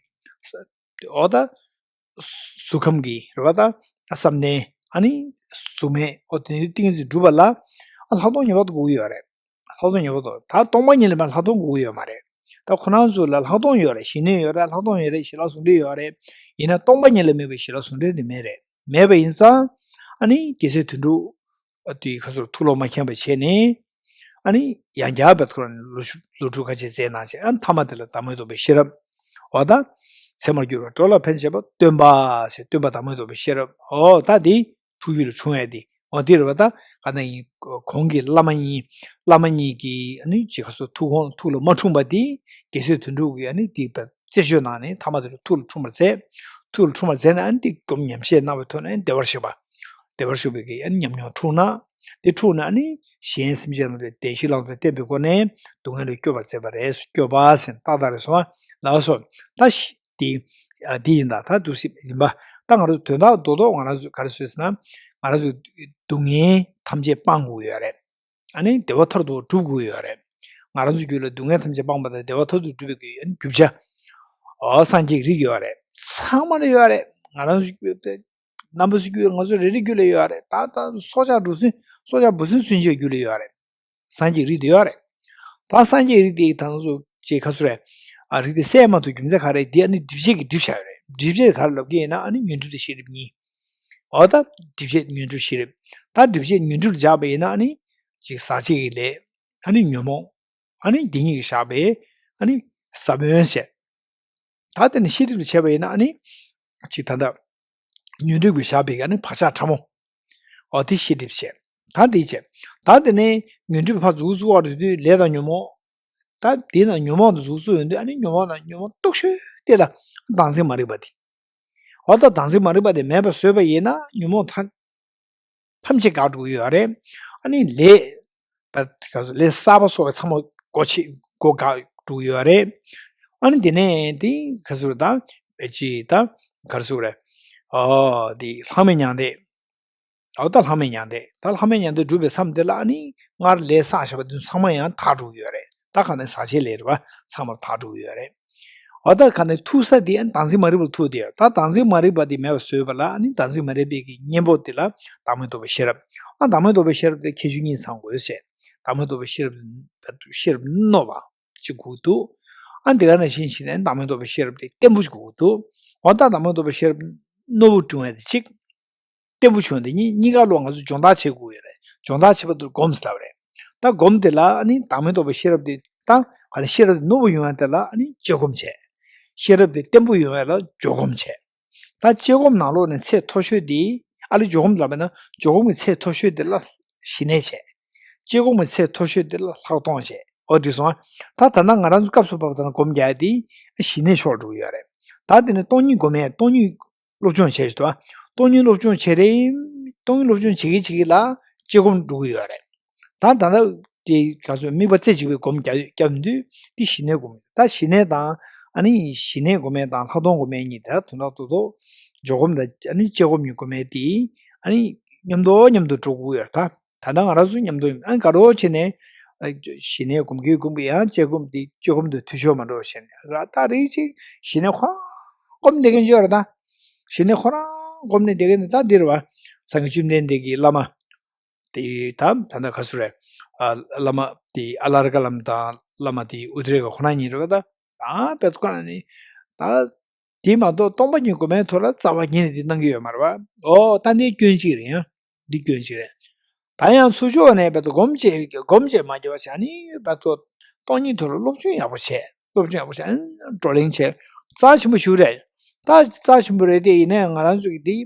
འོ་ད། གཟུགས་ཁམས་ཀྱི་རེད་བ་ད། བསམ་གཏན། ཨ་ནི། གཟུགས་མེད། ཨོ་དེ་ནི་ཏིང་ངེ་འཛིན་གྲུབ་པ་ལ། ཨ་ལྷག་མཐོང་ངེས་པར་དུ་དགོས་ཀྱི་ཡོད་རེད། ལྷག་མཐོང་ངེས་པར་དུ་ད་སྟོང་པ་ཉིད་ལ་མ་ལྷག་མཐོང་དགོས་ཀྱི་ཡོད་མ་རེད། ད་ཁོ་རང་ཚོ་ལ་ལྷག་མཐོང་ཡོད་རེད། ཞི་གནས་ཡོད་རེད། ལྷག་མཐོང་ཡོད་རེད། ཞི་ལྷག་ཟུང་འབྲེལ་ཡོད་རེད། ཡིན་ན་སྟོང་པ་ཉིད་ལ་དམིགས་པའི་ཞི་ལྷག་ཟུང་འབྲེལ་དེ་མེད་རེད། མེད་པ་ཡིན་ཙང་། ཨ་ནི་རྒྱལ་སྲས་དོན་གྲུབ། ཨ་དེའི་ཁ་སོར་ཐུགས་བློ་མ་ཁེངས་པ་བྱས་ནས། ཨ་ནི་ཡང་བསྐྱར་བེད་ཁོ་རང་ལོ་ལོ་དྲུག་ཁ་ཆེ་མཛད་གནང་བྱས་ཨ་ནི་ཐ་མ་དེ་ལ་བདག་མེད་རྟོགས་པའི་ཤེས་རབ། འོ་ད། ཚད་མར་གྱུར་པ་འགྲོ་ལ་ཕན་བྱེད་པ་སྟོན་པ་ཞེས་སྟོན་པ་བདག་མེད་རྟོགས་པའི་ཤེས་རབ་འོ་ད་དེ་ཐུགས་ཡུལ་ལ་འཁྲུངས་ཡ་དེ་འོ་དེ་རེད་བ་ད་ག་ན་ཡིན་གོང་གི་བླ་མ་གཉིས་བླ་མ་གཉིས་ཀྱིས་ཨ་ནི་ཅི་ཁ་སོ་ཐུགས་དགོངས་ཐུགས་ལ་མ་འཁྲུངས་པ་དེ་རྒྱལ་སྲས་དོན་གྲུབ་ཀྱིས་ཨ་ནི་དེ་བེད་རྩད་གཅོད་གནང་ནས་ཐ་མ་དེ་ལ་ཐུགས་ལ་འཁྲུངས་པར་མཛད། ཐུགས་ལ་འཁྲུངས་པར་མཛད་ནས་ཨ་ནི་དེ་སྒོམ་ཉམས་བཞེས་གནང་བའི་ཐོག་ནས་བདེ་བར་གཤེགས་པ། བདེ་བར་གཤེགས་པའི་གི་ཨ་ནི་ཉམས་མྱོང་འཁྲུངས་ན། དེ་འཁྲུངས་ན་ཨ་ནི་གཞན་སེམས་ཅན་རྣམས་ལ་བདེ་གཤེགས་ལམ་དུ་བསྟན་པའི་སྒོ་ནས་སྡུག་བསྔལ་ལས་སྐྱོབ་པར་མཛད་པ་རེད་སྐྱོབ་པ་ཟེར་ཏག་ཏག་རེད་སོང་ཨ་ལགས་སོ། ད་ཤི་དེ་ཨ་དེ་ཡིན་ད་ད་འདུག་སེ་ཡིན་པ། ད་ང་རང་ཚོ་དོན་དག་རྡོག་རྡོག་ང་རང་ཚོ་ག་རེ་བཟོས་ཟེར་ན། ང་རང་ཚོ་སྡུག་བསྔལ་ཐམས་ཅད་སྤང་དགོས་ཡོད་རེད། ཨ་ནི་བདེ་བ་མཐར་ཐུག་སྒྲུབ་དགོས་ཡོད་རེད། ང་རང་ཚོའི་རྒྱུད་ལ་སྡུག་བསྔལ་ཐམས་ཅད་སྤངས་པ་དང་བདེ་བ་མཐར་ཐུག་སྒྲུབ་པའི་རྒྱུ་ཡོད་རྒྱུ་ཆ། ཨོ་སངས་རྒྱས་ཀྱི་རིགས་ཡོད་རེད། ཚང་མ་ལ་ཡོད་རེད། ང་རང་ཚོའི་རྣམ་པ་ཚོའི་རྒྱུད་ལ་ང་ཚོ་རེ་རེ་རྒྱུད་ལ་ཡོད་རེད། ད་ལྟ་སྲོག་ཆགས་འབུ་སྲིན་སྲོག་ཆགས་འབུ་སྲིན་ཚུན་ཆད་རྒྱུད་ལ་ཡོད་རེད། སངས་རྒྱས་ཀྱི་རིགས་དེ་ཡོད་རེད། ད་སངས་རྒྱས་ཀྱི་རིགས་དེ་ད་ང་ཚོ་ཅེས་ཁ་སུ་རེད། ཨ་རིགས་དེ་གསལ་མ་ཐུབ་རྒྱུ་མཚན་ག་རེ་འདི་ཨ་ནི་སྒྲིབ་བྱེད་ཀྱིས་སྒྲིབ་བྱ་ཡོད་རེད། སྒྲིབ་བྱེད་ག་རེ་ལབ་ཀྱི་ཡིན་ན་ཨ་ནི་ཉོན་སྒྲིབ་དང་ཤེས་སྒྲིབ་གཉིས། འོ་ད་སྒྲིབ་བྱེད་ཉོན་སྒྲིབ་ཤེས་སྒྲིབ། ད་སྒྲིབ་བྱེད་ཉོན་སྒྲིབ་ལ་སྦྱར་བ་ཡིན་ན་ཨ་ནི་ཅིག་ཟག་བཅས་ཀྱི་ལས། ཨ་ནི་ཉོན་མོངས། ཨ་ནི་འདི་གཉིས་ཀྱིས་བཞག་པའི་ཨ་ནི་ས་བོན་བྱས། ད་དེ་ནི་ཤེས་སྒྲིབ་ལ་བྱས་པ་ཡིན་ན་ཨ་ནི་ཅིག་ད་ལྟ་ཉོན་སྒྲིབ་ཀྱིས་བཞག་པའི་ཨ་ནི་བག་ཆགས་ཕྲ་མོ། འོ་དེ་ཤེས་སྒྲིབ་བྱས། ད་འདི་བྱས། ད་དེ་ནས་ཉོན་སྒྲིབ་ཕར་འཛུགས་བཙུགས་པ་དེ་དུས་ལས་དང་ཉོན་མོངས། ད་དེ་ན་ཉོན་མོངས་དང་འཛུགས་བཙུགས་ཡོང་དུས་ཨ་ནི་ཉོན་མོངས་དང་ཉོན་མོངས་སྟུག་ཤོས་དེ་ལ་བདག་འཛིན་མ་རིག་པ་དེ། འོ་ད་བདག་འཛིན་མ་རིག་པ་དེ་མེད་པ་བཟོས་པ་ཡིན་ན་ཉོན་མོངས་ཐམས་ཐམས་ཅད་འགག་འགྲོ་གི་ཡོད་རེད། ཨ་ནི་ལས། ད་ག་ཚོད་ལས་གསར་པ་སོགས་པ་ཚང་མ་སྒོ་ཕྱེ་སྒོ་འགག་འགྲོ་གི་ཡོད་རེད། ཨ་ནི་དེ་ནས་དེ་ག་ཚོད་ད་ཅི་ད་ག་ཚོད་རེད། ཨོ་དེ་ལྷག་མེད་མྱང་འདས། ཨོ་ད་ལྷག་མེད་མྱང་འདས་ད་ལྷག་མེད་མྱང་འདས་སྒྲུབ་པའི་མཚམས་དེ་ལ་ཨ་ནི་སྔར་ལས་བསགས་བཞག་པ་དེ་ཚང་མ་ཡང་དག་འགྲོ་གི་ཡོད་རེད། ད་ག་ནས་ཟག་བཅས་ལས་རེད་བ་ཚང་མ་དག་འགྲོ་གི་ཡོད་རེད། འོ་ད་ག་ནས་ཐུག་ས་དེ་བདག་འཛིན་མ་རིག་པར་ཐུག་དེ་ད་བདག་འཛིན་མ་རིག་པ་དེ་མེད་པ་བཟོས་པ་ལ་ནི་བདག་འཛིན་མ་རིག་པའི་གི་གཉེན་པོ་དེ་ལ་བདག་མེད་རྟོགས་པའི་ཤེས་རབ། ཨ་བདག་མེད་རྟོགས་པའི་ཤེས་རབ་དེ་ཁྱད་ཆོས་གཉིས་ཚང་དགོས་ཟེར། བདག་མེད་རྟོགས་པའི་ཤེས་རབ་ཤེས་རབ་རྣོ་བ་ཅིག་དགོས་འདུག་ཨ་འདི་ག་ནང་བཞིན་བྱས་ནས་བདག་མེད་རྟོགས་པའི་ཤེས་རབ་དེ་བརྟན་པོ་ཅིག་དགོས་འདུག་འོ་ད་བདག་མེད་རྟོགས་པའི་ཤེས་རབ་རྣོ་བོ་འབྱུང་བ་དེ་གཅིག་བརྟན་པོ་བྱུང་དེ་གཉིས་གཉིས་ཀ་ལོ་ང་ཚོ་སྦྱོང་བརྡར་བྱེད་དགོས་ཡོད་རེད། སྦྱོང་བརྡར་བྱེད་པ་དེ་སྒོམ་ཟེར་བ་རེད། ད་སྒོམ་དེ་ལ་ཨ་ནི་བདག་མེད་རྟོགས་པའི་ཤེས་རབ་དེ་ད་ག་ནས་ཤེས་རབ་དེ་རྣོ་བོ་ཡོང་ཡ་དེ་ལ་ཨ་ནི་དཔྱད་སྒོམ་བྱས། ཤེས་རབ་དེ་བརྟན་པོ་ཡོང་ཡ་ལ་འཇོག་སྒོམ་བྱས། ད་དཔྱད་སྒོམ་ནང་ལོགས་ནས་ཚད་མཐོ་ཤོས་དེ་ཨ་ལས་འཇོག་སྒོམ་ལབ་པ་ན་འཇོག་སྒོམ་གྱི་ཚད་མཐོ་ཤོས་དེ་ལ་ཞི་གནས་བྱས། དཔྱད་སྒོམ་གྱི་ཚད་མཐོ་ཤོས་དེ་ལ་ལྷག་མཐོང་བྱས། འོ་དེ་སོང་ཨ། ད་ད་ལྟ་ང་རང་ཚོ་སྐབས་སུ་བབས་པ་ན་སྒོམ་རྒྱག་ཡ་དེ་ཞི་གནས་ཕྱོགས་འགྲོ་གི་ཡོད་རེད། ད་དེ་ནས་སྟོང་ཉིད་སྒོམ་ཡ་སྟོང་ཉིད། སློབ་སྦྱོང་བྱས་ཤིག་ཏུ། སྟོང་ཉིད་སློབ་སྦྱོང་བྱེད་རེད། སྟོང་ཉིད་སློབ་སྦྱོང་བྱེད་ཀྱི་བྱེད་ཀྱི་ལ་དཔྱད་སྒོམ་འགྲོ་གི་ཡོད་རེད། ད་ད་ལྟ་དེ་ག་ཚོད་དམིགས་པ་རྩེ་གཅིག་པའི་སྒོམ་རྒྱབ་རྒྱབ་དུས་དེ་ཞི་གནས་སྒོམ། ད་ཞི་གནས་དང་ཨ་ནི་ཞི་གནས་སྒོམ་ཡས་དང་ལྷག་མཐོང་སྒོམ་ཡས་གཉིས་དེ་དོན་དག་ཏུ་དོ། འཇོག་སྒོམ་དང་ཨ་ནི་དཔྱད་སྒོམ་གཉིས་སྒོམ་ཡས་དེ་ཨ་ནི་མཉམ་དུ་མཉམ་དུ་འགྲོ་དགོས་ཡོད་རེད་ད། ད་ལྟ་ང་རང་ཚོ་མཉམ་དུ་ཡིན་ཨ་ནི་དགའ་རོགས་བྱས་ནས་ཞི་གནས་སྒོམ་གྱི་སྒོམ་གྱི་ཡང་དཔྱད་སྒོམ་དེ་དཔྱད་སྒོམ་དུ་འཐུས་ཤོར་མ་འགྲོ་བྱས་ནས་ར་ད་རེས་ཅིག་ཞི་གནས་ཁོ་རང་སྒོམ་བསྡད་མཁན་ཅིག་ཡོད་རེད་ད། ཞི་གནས་ཁོ་རང་སྒོམ་ནས་བསྡད་མཁན་དེ་ད་འདིར་བ་སངས་རྒྱས་བཅོམ་ལྡན་འདས་ཀྱི་བླ་མ་དེ་ད་ད་ལྟ་ག་ཚོད་རེད། ཨ་བླ་མ་དེ་ཨ་ལ་རི་ཀ་བླ་མ་དང་བླ་མ་དེ་ཨུ་ཏྲ་ག་ཁོ་རང་གཉིས་རེད་བ་ད། ད་དཔེ་ཁོ་རང་ནི་ད། དེ་མ་གཏོགས་སྟོང་པ་ཉིད་སྒོམ་པའི་ཐོག་ལ་རྩ་བ་ཉིད་ནས་དེ་གནང་གི་ཡོད་མ་རེད་བ། ཨོ་ད་འདི་སྐྱོན་གཅིག་རེད་ཡ། འདི་སྐྱོན་གཅིག་རེད། ད་ཡང་ཚུར་ཕྱོགས་ནས་བར་དུ་སྒོམ་བྱེད་སྒོམ་བྱེད་མ་བྱས་པ་བྱས་ནས་བར་དུ་སྟོང་ཉིད་ཐོག་ལ་སློབ་སྦྱོང་ཡག་པོ་བྱས། སློབ་སྦྱོང་ཡག་པོ་བྱས་ཨ་བགྲོ་གླེང་བྱས། རྩ་ཆེན་པོ་ཞིག་རེད། ད་རྩ་ཆེན་པོ་རེད་དེ། ཡིན་ནའི་ང་རང་ཚོ་གི་འདི་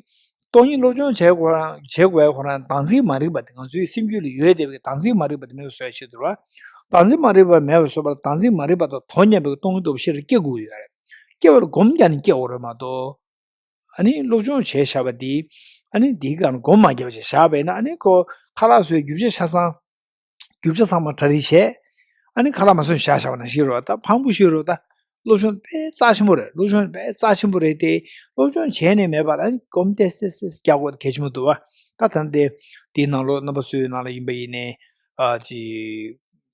སྟོང་ཉིད་སློབ་སྦྱོང་བྱེད་དགོས་རང་བྱེད་དགོས་ཁོ་རང་བདག་འཛིན་མ་རིག་པ་དེ། ང་ཚོའི་སེམས་རྒྱུད་ལ་ཡོད་བསྡད་པའི་བདག་འཛིན་མ་རིག་པ་དེ་མེད་པ་བཟོ་ཡ་ཆེད་དུ་རེད་བ། བདག་འཛིན་མ་རིག་པ་མེད་པ་བཟོ་བར་བདག་འཛིན་མ་རིག་པ་དང་དོན་མཉམ་པའི་སྟོང་ཉིད་རྟོགས་པ་ཤེས་རབ་སྐྱེ་དགོས་ཀྱི་ཡོད་རེད། སྐྱེ་བར་སྒོམ་རྒྱག་ནས་སྐྱེ་དགོས་རེད་མ་གཏོགས། ཨ་ནི་སློབ་སྦྱོང་བྱས་བཞག་པ་འདི། ཨ་ནི་འདིའི་སྒང་སྒོམ་མ་བརྒྱབ་བྱས་བཞག་པས་ན། ཨ་ནི་ཁོ་ཁ་ལག་བཟོས། རྒྱུ་ཆ་ཆ་ཚང་རྒྱུ་ཆ་ཚང་མ་གྲ་སྒྲིག་བྱས། ཨ་ནི་ཁ་ལག་མ་བཟོས་བཞག་བཞག་པ་ནང་བཞིན་རེད་བ། ད་ཕངས་པོ་ཞིག་རེད་བ། ད་སློབ་སྦྱོང་དཔེ་རྩ་ཆེན་པོ་རེད། སློབ་སྦྱོང་དཔེ་རྩ་ཆེན་པོ་རེད་དེ། སློབ་སྦྱོང་བྱས་ནས་མེད་པ་ལ་ཨ་ནི་སྒོམ་ཏེ་ཏེ་ཏེ་རྒྱག་དགོས་གལ་ཆེན་པོ་འདུག་བ། ད་ད་འདི་འདིའི་ནང་ལོགས་རྣམ་པ་ཚོའི་ནང་ལ་ཡིན་པ་ཡིན་ནའི། ཨ་ཅི།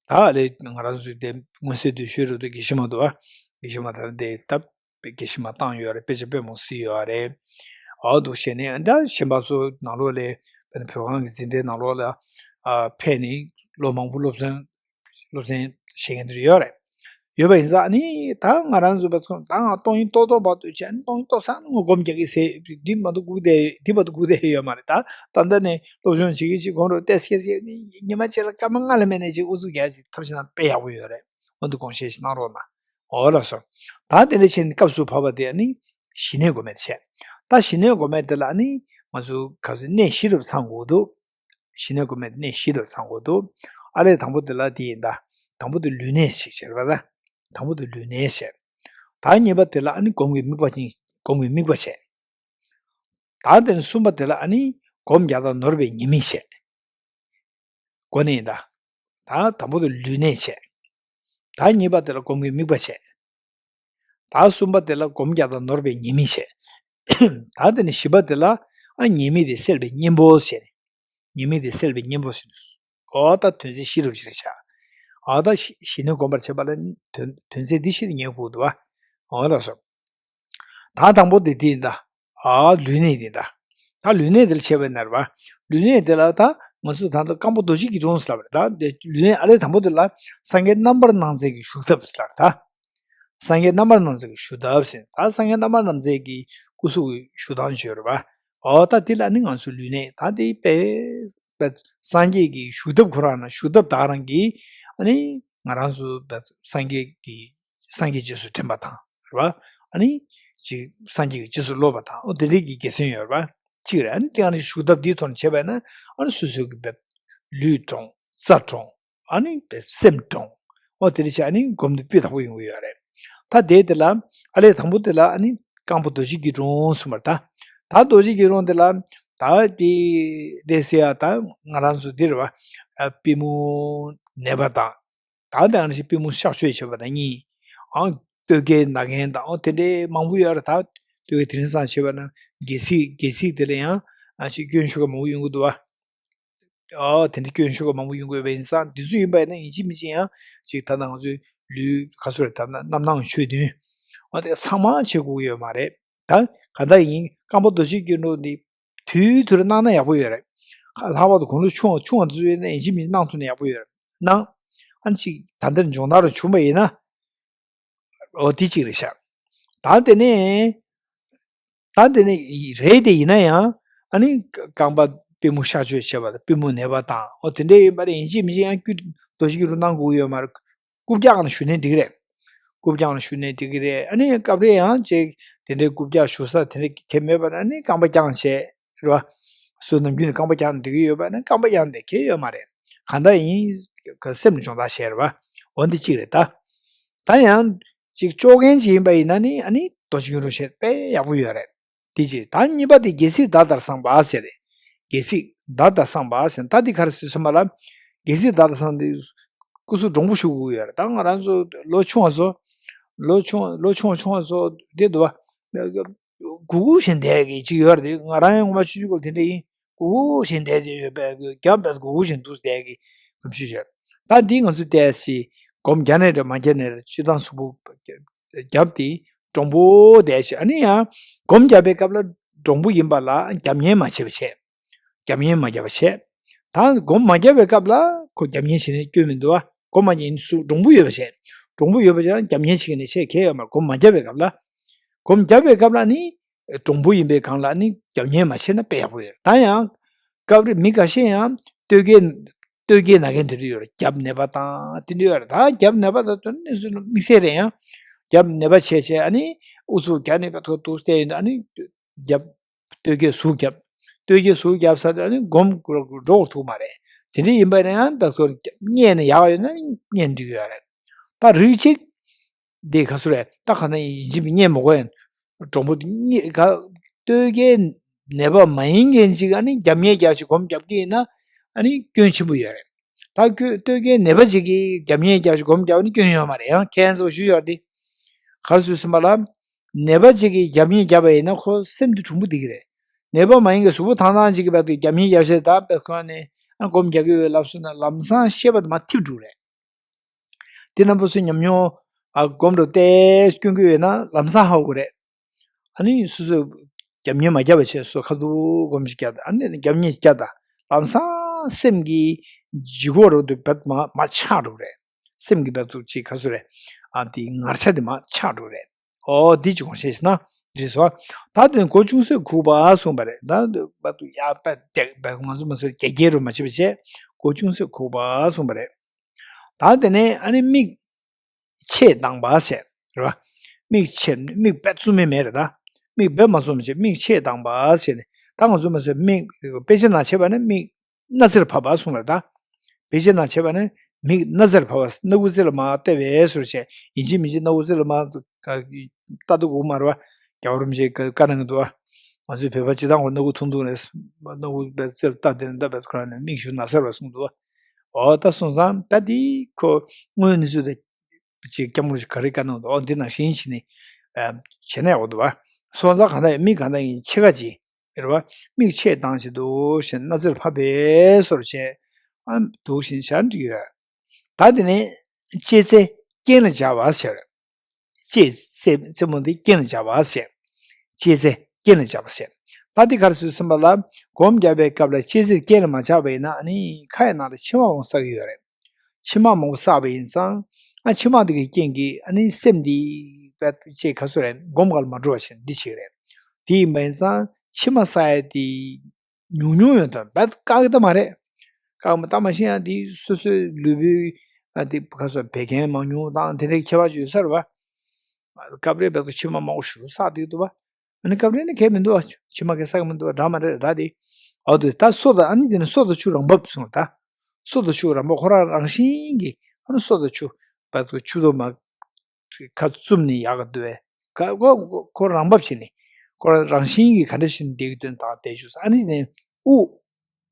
ད་ལས་ང་རང་ཚོའི་དེ་མངོན་གསལ་དོད་ཤོས་རེད་འདུག་དགེ་བཤེས་མ་འདུག་བ། དགེ་བཤེས་མ་ད་འདི་ད། དགེ་བཤེས་མ་བཏང་ཡོད་རེད། དཔེ་ཆ་དཔེ་མང་བསུས་ཡོད་རེད། འོ་འདུག་བྱས་ནས་ད་གཞན་པ་ཚོ་ནང་ལོགས་ལ་བོད་ནང་བོད་ཁང་གི་འཛིན་གྲྭའི་ནང་ལོགས་ལ་ཨ་ཕེབས་ནས་ལོ་མང་པོ་སློབ་ཚན་སློབ་ཚན་བྱེད་མཁན་དེ་ཡོད་རེད། ཡོད་པ་ཡིན་ཙང་ནི་ད་ང་རང་ཚོ་བོད་ཁང་ད་ང་སྟོང་ཉིད་རྟོགས་རྟོགས་བར་དུ་བྱས་ནས་སྟོང་ཉིད་རྟོགས་ཚར་ན་ངོ་སྒོམ་རྒྱག་གི་ཟེར་འདི་མ་གཏོགས་སྒུག་བསྡད་འདི་མ་གཏོགས་སྒུག་བསྡད་ཡོད་མ་རེད། ད་ད་ལྟ་ནས་སློབ་སྦྱོང་བྱེད་ཀྱི་ཅིག་སྒོམ་རོགས་ཏེ་སྐད་སྐད་ཉི་མ་གཅིག་ལ་སྐར་མ་ལྔ་ལ་མེད་ནས་ཅིག་ཨུ་ཚུགས་རྒྱག་ཅིག་ཐབས་ཤེས་ན་དཔེ་ཡག་པོ་ཡོད་རེད། འོ་འདུག་དགོངས་བཞེས་ཤིག་གནང་རོགས་གནང་། འོ་ལགས་སོ། ད་དེ་འདྲ་བྱས་ནས་སྐབས་སུ་བབ་པ་དེ་ཨ་ནི་ཞི་གནས་སྒོམ་མེད་བྱས། ད་ཞི་གནས་སྒོམ་མེད་དེ་ལ་ཨ་ནི་ང་ཚོ་ག་ཚོད་གནས་བཞི་རུ་ཚང་དགོས་འདུག་ཞི་གནས་སྒོམ་མེད་གནས་བཞི་རུ་ཚང་དགོས་འདུག་ཨ་ལས་དང་པོ་དེ་ལ་དེ་ཡིན་ད། དང་པོ་དེ་ལུས་གནས་ཞིག་བྱས་རེད་པ། ད་དང་པོ་དེ་ལུས་གནས་བྱས། ད་གཉིས་པ་དེ་ལ་ཨ་ནི་སྒོམ་གྱི་དམིགས་པ་ཅིག་སྒོམ་གྱི་དམིགས་པ་བྱས། ད་དེ་ནས་གསུམ་པ་དེ་ལ་ཨ་ནི་སྒོམ་རྒྱག་སྟངས་ནོར་བའི་ཉེས་དམིགས་བཤད། སྒོམ་གནས་ཡིན་ད། ད་དང་པོ་དེ་ལུས་གནས་བྱས། ད་གཉིས་པ་དེ་ལ་སྒོམ་གྱི་དམིགས་པ་བྱས། ད་གསུམ་པ་དེ་ལ་སྒོམ་རྒྱག་སྟངས་ནོར་བའི་ཉེས་དམིགས་བྱས། ད་དེ་ནས་བཞི་པ་དེ་ལ་ཨ་ཉེས་དམིགས་དེ་སེལ་བའི་གཉེན་པོ་བྱས་ནས། ཉེས་དམིགས་དེ་སེལ་བའི་གཉེན་པོ་ཟེར་ནས། འོ་ད་དོན་ཚན་བཞི་རུ་བྱས་བྱ། འོ་ད་ཞི་གནས་སྒོམ་པར་བྱེད་པ་ལ་དོན་དོན་ཚན་འདི་བཞི་ནི་ཉན་དགོས་འདུག་བ། འོ་ལགས་སོ། ད་དང་པོ་དེ་དེ་ཡིན་ད། ཨ་ལུས་གནས་དེ་ད། ད་ལུས་གནས་དེ་ལ་བྱས་པ་ན་རེད་བ། ལུས་གནས་དེ་ལ་ད་ང་ཚོས་ད་ལྟ་རྐང་པ་རྡོ་རྗེ་སྐྱིལ་ཀྲུང་ཟེར་ལབ་རེད། ད་དེ་ལུས་གནས་ཨ་ལས་དང་པོ་དེ་ལ་སངས་རྒྱས་རྣམ་པར་སྣང་མཛད་ཀྱི་བཞུགས་ཐབས་ཟེར་ལབ་རེད་ད། སངས་རྒྱས་རྣམ་པར་སྣང་མཛད་ཀྱི་བཞུགས་ཐབས་ཟེར། ད་སངས་རྒྱས་རྣམ་པར་སྣང་མཛད་ཀྱི་སྐུ་གཟུགས་ཀྱི་བཞུགས་སྟངས་ཅིག་ཡོད་རེད་བ། འོ་ད་དེ་ལ་ནི་ང་ཚོ་ལུས་གནས་ད་དེ་དཔེ་དཔེ་སངས་རྒྱས་ཀྱི་བཞུགས་ཐབས་ཁོ་རང་ན་བཞུགས་ཐབས་ད་ག་རང་གི་ཨ་ནི་ང་རང་ཚོ་ད་སངས་རྒྱས་ཀྱི་སངས་རྒྱས་རྗེས་སུ་དྲན་པ་དང་རེད་བ། ཨ་ནི་ཅིག་སངས་རྒྱས་ཀྱི་རྗེས་སུ་སློབ་པ་དང་འོ་དེ་འདྲའི་གི་དགེ་མཚན་ཡོད་རེད་བ། གཅིག་རེད། ཨ་ནི་དེ་ཡང་ནི་བཞུགས་ཐབས་འདིའི་ཐོག་ནས་བྱས་པ་ན་ཨ་ནི་སོ་སོའི་གི་བེད་ལུས་དྲོངས་རྩ་དྲོངས་ཨ་ནི་བེད་སེམས་དྲོངས། འོ་དེ་འདྲ་བྱས་ཨ་ནི་སྒོམ་དེ་སྤུས་དག་པོ་ཡོང་གི་ཡོད་རེད། ད་དེ་དེ་ལ་ཨ་ལས་དང་པོ་དེ་ལ་ཨ་ནི་རྐང་པ་རྡོ་རྗེ་སྐྱིལ་ཀྲུང་གསུངས་པ་རེད་ད། ད་རྡོ་རྗེ་སྐྱིལ་ཀྲུང་དེ་ལ་ད་དེ་དེ་ཟེར་ཡ་ད་ང་རང་ཚོ་འདི་རེད་བ། ཨ་པུས་མོ་ནད་པ་དང་། ད་དེ་ཨ་ནི་ཞིག་པུས་མོ་གཤག་བཅོས་བྱེད་པ་དང་གཉིས། ཨང་། སྟོད་ཀའི་ན་རྒན་དང་ཨོ་དེ་འདྲའི་མང་པོ་ཡོད་རེད། ད་སྟོད་ཀའི་དེ་རིང་སང་བྱེད་པ་ན་སྒལ་ཚིགས་སྒལ་ཚིགས་དེ་ལ་ཡང་ཨ་ཞིག་སྐྱོན་ཤོར་ག་མང་པོ་ཡོང་གི་འདུག་བ། ཨོ་དེ་འདྲའི་སྐྱོན་ཤོར་ག་མང་པོ་ཡོང་གི་ཡོད་པ་ཡིན་ཙང་དེ་ཚོ་ཡིན་པ་ཡིན་ན་ཡིན་གཅིག་མིན་གཅིག་ཡང་ཅིག་ད་ལྟ་ང་ཚོའི་ལུས་ག་ཚོད་རེད། ད་ལྟ་རྣམ་སྣང་ཆོས་བདུན་ཨོ་དེ་ཚང་མ་བྱེད་དགོས་ཀྱི་ཡོད་མ་རེད། ད་ག་འདྲ་ཡིན་རྐང་པ་རྡོ་རྗེ་སྐྱིལ་ཀྲུང་འདི། དུས་དུས་རུ་གནང་ན་ཡག་པོ་ཡོད་རེད། ལྷག་པར་དུ་དགུང་ལོ་ཆུང་བ་ཆུང་བ་ཚོས་ཡིན་ན་ཡིན་གཅིག་མིན་གཅིག་གནང་ཐུབ་ན་ཡག་པོ་ཡོད་རེད། གནང་། ཨ་ནི་ཅིག་ད་ལྟར་སྦྱོང་བརྡར་བྱུང་བ་ཡིན་ན། འོ་དེ་གཅིག་རེད་ཤག་ད་དེ་ནས། ད་དེ་ནས་རེད་དེ་ཡིན་ན་ཡང་ཨ་ནི་རྐང་པ་པུས་མོ་གཤག་བཅོས་བྱས་པ་དང་པུས་མོ་ནད་པ་དང་འོ་དེ་འདྲ་ཡིན་པ་རེད། ཡིན་གཅིག་མིན་གཅིག་ཡང་སྐུ་རྡོ་རྗེ་སྐྱིལ་ཀྲུང་གནང་དགོས་ཀྱི་ཡོད་མ་རེད། རྐུབ་བཀྱག་ནང་བཞུགས་ནའི་འགྲིག་གི་རེད། རྐུབ་བཀྱག་ནང་བཞུགས་ནའི་འགྲིག་གི་རེད། ཨ་ནི་སྐབས་རེ་ཡང་ཅིག་དེ་འདྲའི་རྐུབ་བཀྱག་བཞུགས་ས་དེ་འདྲ་གལ་མེད་པ་ན་ནི་རྐང་པ་བརྐྱངས་བྱས་རེད་བ། སོ་ནམ་རྒྱུན་ནས་རྐང་པ་བརྐྱངས་ནས་འགྲིག་གི་ཡོད་པ་ན་རྐང་པ་བརྐྱངས་ཏེ་གལ་ཡོད་མ་རེད། གང་ལྟར་ཡིན་ག་སེམས་ལ་སྦྱོང་བརྡར་བྱས་རེད་བ། འོ་འདི་གཅིག་རེད་ད། ད་ཡང་ཅིག་ཅོག་མཁན་ཅིག་ཡིན་པ་ཡིན་ན་ནི་ཨ་ནི་རྡོ་རྗེ་སྐྱིལ་ཀྲུང་བྱས་དཔེ་ཡག་པོ་ཡོད་རེད། དེ་གཅིག་ད་གཉིས་པ་དེ་སྒལ་ཚིགས་བརྡར་བརྡར་བསྲང་བ་ཟེར་རེད། སྒལ་ཚིགས་བརྡར་བརྡར་བསྲང་བ་ཟེར་ད་འདི་ག་རེ་ཟེར་ཟེར་མ་ལ། སྒལ་ཚིགས་བརྡར་བརྡར་བསྲང་དུས་སྐུ་གཟུགས་འདྲོང་པོ་ཞིག་དགོས་ཀྱི་ཡོད་རེད། ད་ང་རང་ཚོ་ལོ་ཆུང་བ་ཚོ། ལོ་ཆུང་ལོ་ཆུང་ཆུང་བ་ཚོ་དེ་འདུག་བ། སྒུར་སྒུར་བཞིན་བསྡད་ཀྱི་ཅིག་ཡོད་རེད། ང་རང་ཡང་ངོ་མ་ཆུང་ཆུང་སྐབས་དེ་འདྲ་ཡིན། སྒུར་སྒུར་བཞིན་བསྡད་དེ་ཡོད་པས་རྒྱབ་བས་སྒུར་སྒུར་བཞིན་འདུག་བསྡད་ཀྱི་གོམས་གཤིས་ཡོད། ད་འདི་ང་ཚོ་བལྟས་ཤིག་སྒོམ་རྒྱག་ནའི་རེད་མ་རྒྱག་ནའི་རེད། སྤྱིར་བཏང་གཟུགས་པོ་རྒྱབ་དེ་འདྲོང་པོ་བསྡད་ཤིག་ཨ་ནི་ཡང་སྒོམ་རྒྱག་པའི་སྐབས་ལ་འདྲོང་པོ་ཡིན་པ་ལ་རྒྱབ་གཉེར་མ་བྱེད་པ་བྱས། རྒྱབ་གཉེར་མ་བརྒྱབ་པ་བྱས། ད་སྒོམ་མ་བརྒྱབ་པའི་སྐབས་ལ་ཁོ་རྒྱབ་གཉེར་བྱེད་ནས་སྐྱོན་མི་འདུག་བ། སྒོམ་མ་བརྒྱབ་ནས་སུ་འདྲོང་པོ་ཡོད་པ་བྱས། འདྲོང་པོ་ཡོད་པ་བྱས་ན་རྒྱབ་གཉེར་བྱེད་ཀྱི་ནས་བྱས་གལ་ཡོད་མ་རེད། སྒོམ་མ་བརྒྱབ་པའི་སྐབས་ལ། སྒོམ་བརྒྱབ་པའི་སྐབས་ལ་ནི་གྲུང་པོ་ཡིན་པའི་སྒང་ལ་ནི་རྒྱབ་གཉེར་མ་བྱས་ན་དཔེ་ཡག་པོ་ཡོད་རེད། ད་ཡང་སྐབས་རེ་མི་འགའ་ཤས་ཡང་སྟོད་གོས་སྟོད་གོས་ན་མཁན་དེ་འདྲ་ཡོད་རེད། རྒྱབ་ནད་པ་དང་དེ་འདྲ་ཡོད་རེད། ད་རྒྱབ་ནད་པ་དང་དོན་གནས་ཚུལ་དམིགས་བསལ་རེད། ཡང་རྒྱབ་ནད་པ་བྱས་བྱས་ཨ་ནི་ཨུ་ཚུགས་རྒྱབ་ནས་པ་ཐོག་ཏུ་བལྟས་ཡོང་དུས་ཨ་ནི་རྒྱབ་སྟོད་གོས་ཟུར་བརྒྱབ། སྟོད་གོས་ཟུར་བརྒྱབ་ས་དེ་ནི་སྒོམ་འགྲོ་ཐུབ་མ་རེད། དེ་འདྲ་ཡིན་པ་ན་ཡང་ད་ཁོ་བརྙས་ནས་ཡག་ཡོད་ན་བརྙས་འགྲིག་ཡོད་རེད། ད་རིགས་གཅིག་འདི་ག་སུ་རེད། ད་ག་ན་ཡིན་གཅིག་བརྙས་མ་དགོས་ཡང་གྲོང་པོ་བརྙས་ག་སྟོད་གོས་ནད་པ་མ་ཡིན་མཁན་ཅིག་ཨ་ནི་རྒྱབ་གཉེར་རྒྱག་ཅིག་སྒོམ་རྒྱབ་ཀྱི་ཡིན་ན་ཨ་ནི་སྐྱོན་ཆེན་པོ་ཡོད་རེད། ད་ཁོས་སྟོད་གོས་ནད་པ་ཅིག་གིས་རྒྱབ་གཉེར་རྒྱག་ཅིག་སྒོམ་རྒྱབ་ནི་སྐྱོན་ཡོད་མ་རེད། ཡང་ཁྱེད་ཚོ་ཞུ་ཡོད་དེ། ག་སུ་སེམས་པ་ལ། ནད་པ་ཅིག་གིས་རྒྱབ་གཉེར་བརྒྱབ་པ་ཡིན་ན་ཁོ་སེམས་དེ་གྲུང་པོ་བསྡད་ཀྱི་རེད། ནད་པ་མ་ཡིན་གྱི་གཟུགས་པོ་ཐང་ཐང་ཅིག་གི་བར་དུ་རྒྱབ་གཉེར་རྒྱབ་བྱས་ད་དཔེ་ཁོ་ནས་ཨ་སྒོམ་རྒྱག་གི་ཡོད་ལབ་སོང་ན་ལམ་སང་ཤེས་པ་དེ་མར་ཐིབས་འགྲོ་རེད། དེ་རྣམ་པ་ཚོའི་ཉམས་མྱོང་ཨ་སྒོམ་རུ་བལྟས་སྐྱོན་གྱི་ཡོད་ན་ལམ་སང་ཧ་གོ་རེད། ཨ་ནི་སོ་སོས་རྒྱབ་གཉེར་མ་རྒྱབ་པ་བྱས་སོ་ཁ་ཐུག་སྒོམ་ཞིག་རྒྱབ་ཨ་ནི་རྒྱབ་གཉེར་རྒྱབ་ད་ལམ་སང་སེམས་ཀྱི་ལྗིད་ཁོག་རུ་དུ་བབ་མ་མ་ཆག་འགྲོ་རེད། སེམས་ཀྱི་བབ་ཐུག་ཅིག་ག་སུ་རེད། ཨ་དེ་ངར་ཆ་དེ་མ་ཆག་འགྲོ་རེད། ཨོ་འདི་ཅི་གོང་བཤད་ཟེར་ན་འདི་སོ། ད་དོན་སྒོ་ཅུང་ཟད་ཁུག་པ་གསུངས་པ་རེད། ད་འདི་བར་དུ་ཡར་པད་དེ་བར་ང་ཚོ་མ་སོ་རྒྱ་རྒྱལ་རུ་མ་བྱེད་པ་བྱས་སྒོ་ཅུང་ཟད་ཁུག་པ་གསུངས་པ་རེད། ད་དེ་ནས་ཨ་ནི་མིག་ཕྱེད་གདངས་པ་བྱས་རེད་བ། མིག་ཕྱེད་མིག་བེད་བཙུམ་མེད་མེད་རེད་ད། མིག་བེད་མ་བཙུམ་བྱས་མིག་ཕྱེད་གདངས་པ་བྱས་ནས་ད་ང་ཚོ་མ་སོ་མིག་དཔེ་ཆ་ནང་བྱས་པ་ནི་མིག་སྣ་རྩེར་ཕབ་པ་གསུངས་པ་རེད་ད། དཔེ་ཆ་ནང་བྱས་པ་ནི་མིག་སྣ་རྩེར་ཕབ་པ་སྣ་ཁུག་རྩེ་ལ་མར་བལྟས་པའི་ཟུར་བྱས་ཡིན་གཅིག་མིན་གཅིག་སྣ་ཁུག་རྩེ་ལ་མར་ལྟ་འདུག་གོ་མ་རེད་བ། རྒྱལ་བ་རིན་པོ་ཆེས་བཀའ་གནང་གི་འདུག་བ། ང་ཚོའི་བོད་པ་སྤྱི་བཏང་གི་སྣ་ཁུག་ཐུང་ཐུང་རེད། སྣ་ཁུག་རྩེར་ལྟ་དེ་ནས་ལྟ་བས་ཁོ་རང་ནས་མིག་ཞུ་ན་ཟེར་བ་གསུངས་འདུག་བ། འོ་ད་སོང་ཙང་ད་འདི་ཁོ་དངོས་གནས་ཚུལ་དེ་ཅིག་སྐྱབས་མགོན་རིན་པོ་ཆེས་ག་རེ་བཀའ་གནང་འདུག་འོ་འདི་ནང་བཞིན་བྱས་ནས་བྱས་ན་ཡག་པོ་འདུག་བ། སོང་ཙང་གང་ལྟར་མིག་གང་ལྟར་ཡིན་ཕྱེད་ཀ་ཅིག་རེད་བ། མིག་ཕྱེད་བཏང་བྱས་འདུག་བྱས་སྣ་རྩེར་ཕབ་པའི་བཟོ་འདྲ་བྱས། ཨ་འདུག་བཞིན་བཞག་འགྲིག་ཡོད། ད་དེ་ནས་ལྕེ་རྩེ་རྐན་ལ་སྦྱར་བ་ཟེར། ལྕེ་རྩེ་རྩེ་མོ་འདི་རྐན་ལ་སྦྱར་བ་ཟེར། ལྕེ་རྩེ་རྐན་ལ་སྦྱར་བ་ཟེར། ད་འདི་ག་རེ་ཟེར་ཟིན་པ་ལ་སྒོམ་རྒྱག་པའི་སྐབས་ལ་ལྕེ་རྩེ་རྐན་ལ་མ་སྦྱར་བ་ཡིན་ན་ཨ་ནི་ཁ་ཡི་ནང་ལ་མཆི་མ་འོང་ས་གི་ཡོད་རེད། མཆི་མ་མང་པོ་བསགས་པ་ཡིན་ཙང་ཨ་མཆི་མ་འདི་གི་རྐྱེན་གྱིས་ཨ་ནི་སེམས་འདི་བས་ཅེས་ག་སུ་རེད་སྒོམ་ག་ལ་མ་འགྲོ་བ་བྱས་འདི་བྱེད་ཀྱི་རེད། དེ་ཡིན་པ་ཡིན་ཙང་མཆི་མ་བསགས་ཡ་དེ་ཉུང་ཉུང་ཡོད་དོ་བས་བཀག་གི་ད་མ་རེད། བཀག་མ་ད་མ་ཤེས་ཡ་དེ་སོ་སོའི་ལུས་པོའི་ཨ་དེ་ག་སུ་བད་ཀན་མང་ཉུང་དང་དེ་འདྲའི་ཁྱད་པར་ཅིག་ཡོད་ས་རེད་བ། སྐབས་རེ་བས་མཆི་མ་མང་པོ་ཞིག་བསགས་འདུག་འདུག་བ། ཨ་ནི་སྐབས་རེ་ནི་གལ་མི་འདུག་ཨ། མཆི་མ་གི་བསགས་མི་འདུག་ཨ་འདྲ་མ་རེད་ད་དེ། ཨོ་དེ་ད་སོ་དང་ཨ་ནི་དེ་ནི་སོ་དང་ཆུ་རང་བབས་སོང་ད། སོ་དང་ཆུ་རང་བབས་ཁོ་རང་རང་བཞིན་གྱིས་ཨ་ནི་སོ་དང་ཆུ་བབས་ཆུ་དོ་མ་ཁ་བཙུམ་ནས་ཡག་ག་འདུག་བས་ཁ་ཁོ་ཁོ་རང་བབས་བྱས་ནས་ཁོ་རང་རང་བཞིན་གྱིས་ག་འདྲ་ཞིག་བསྡད་ཀྱི་དོན་དང་བསྡད་བཅུག་ཨ་ནི་དེ་ནི་དབུགས་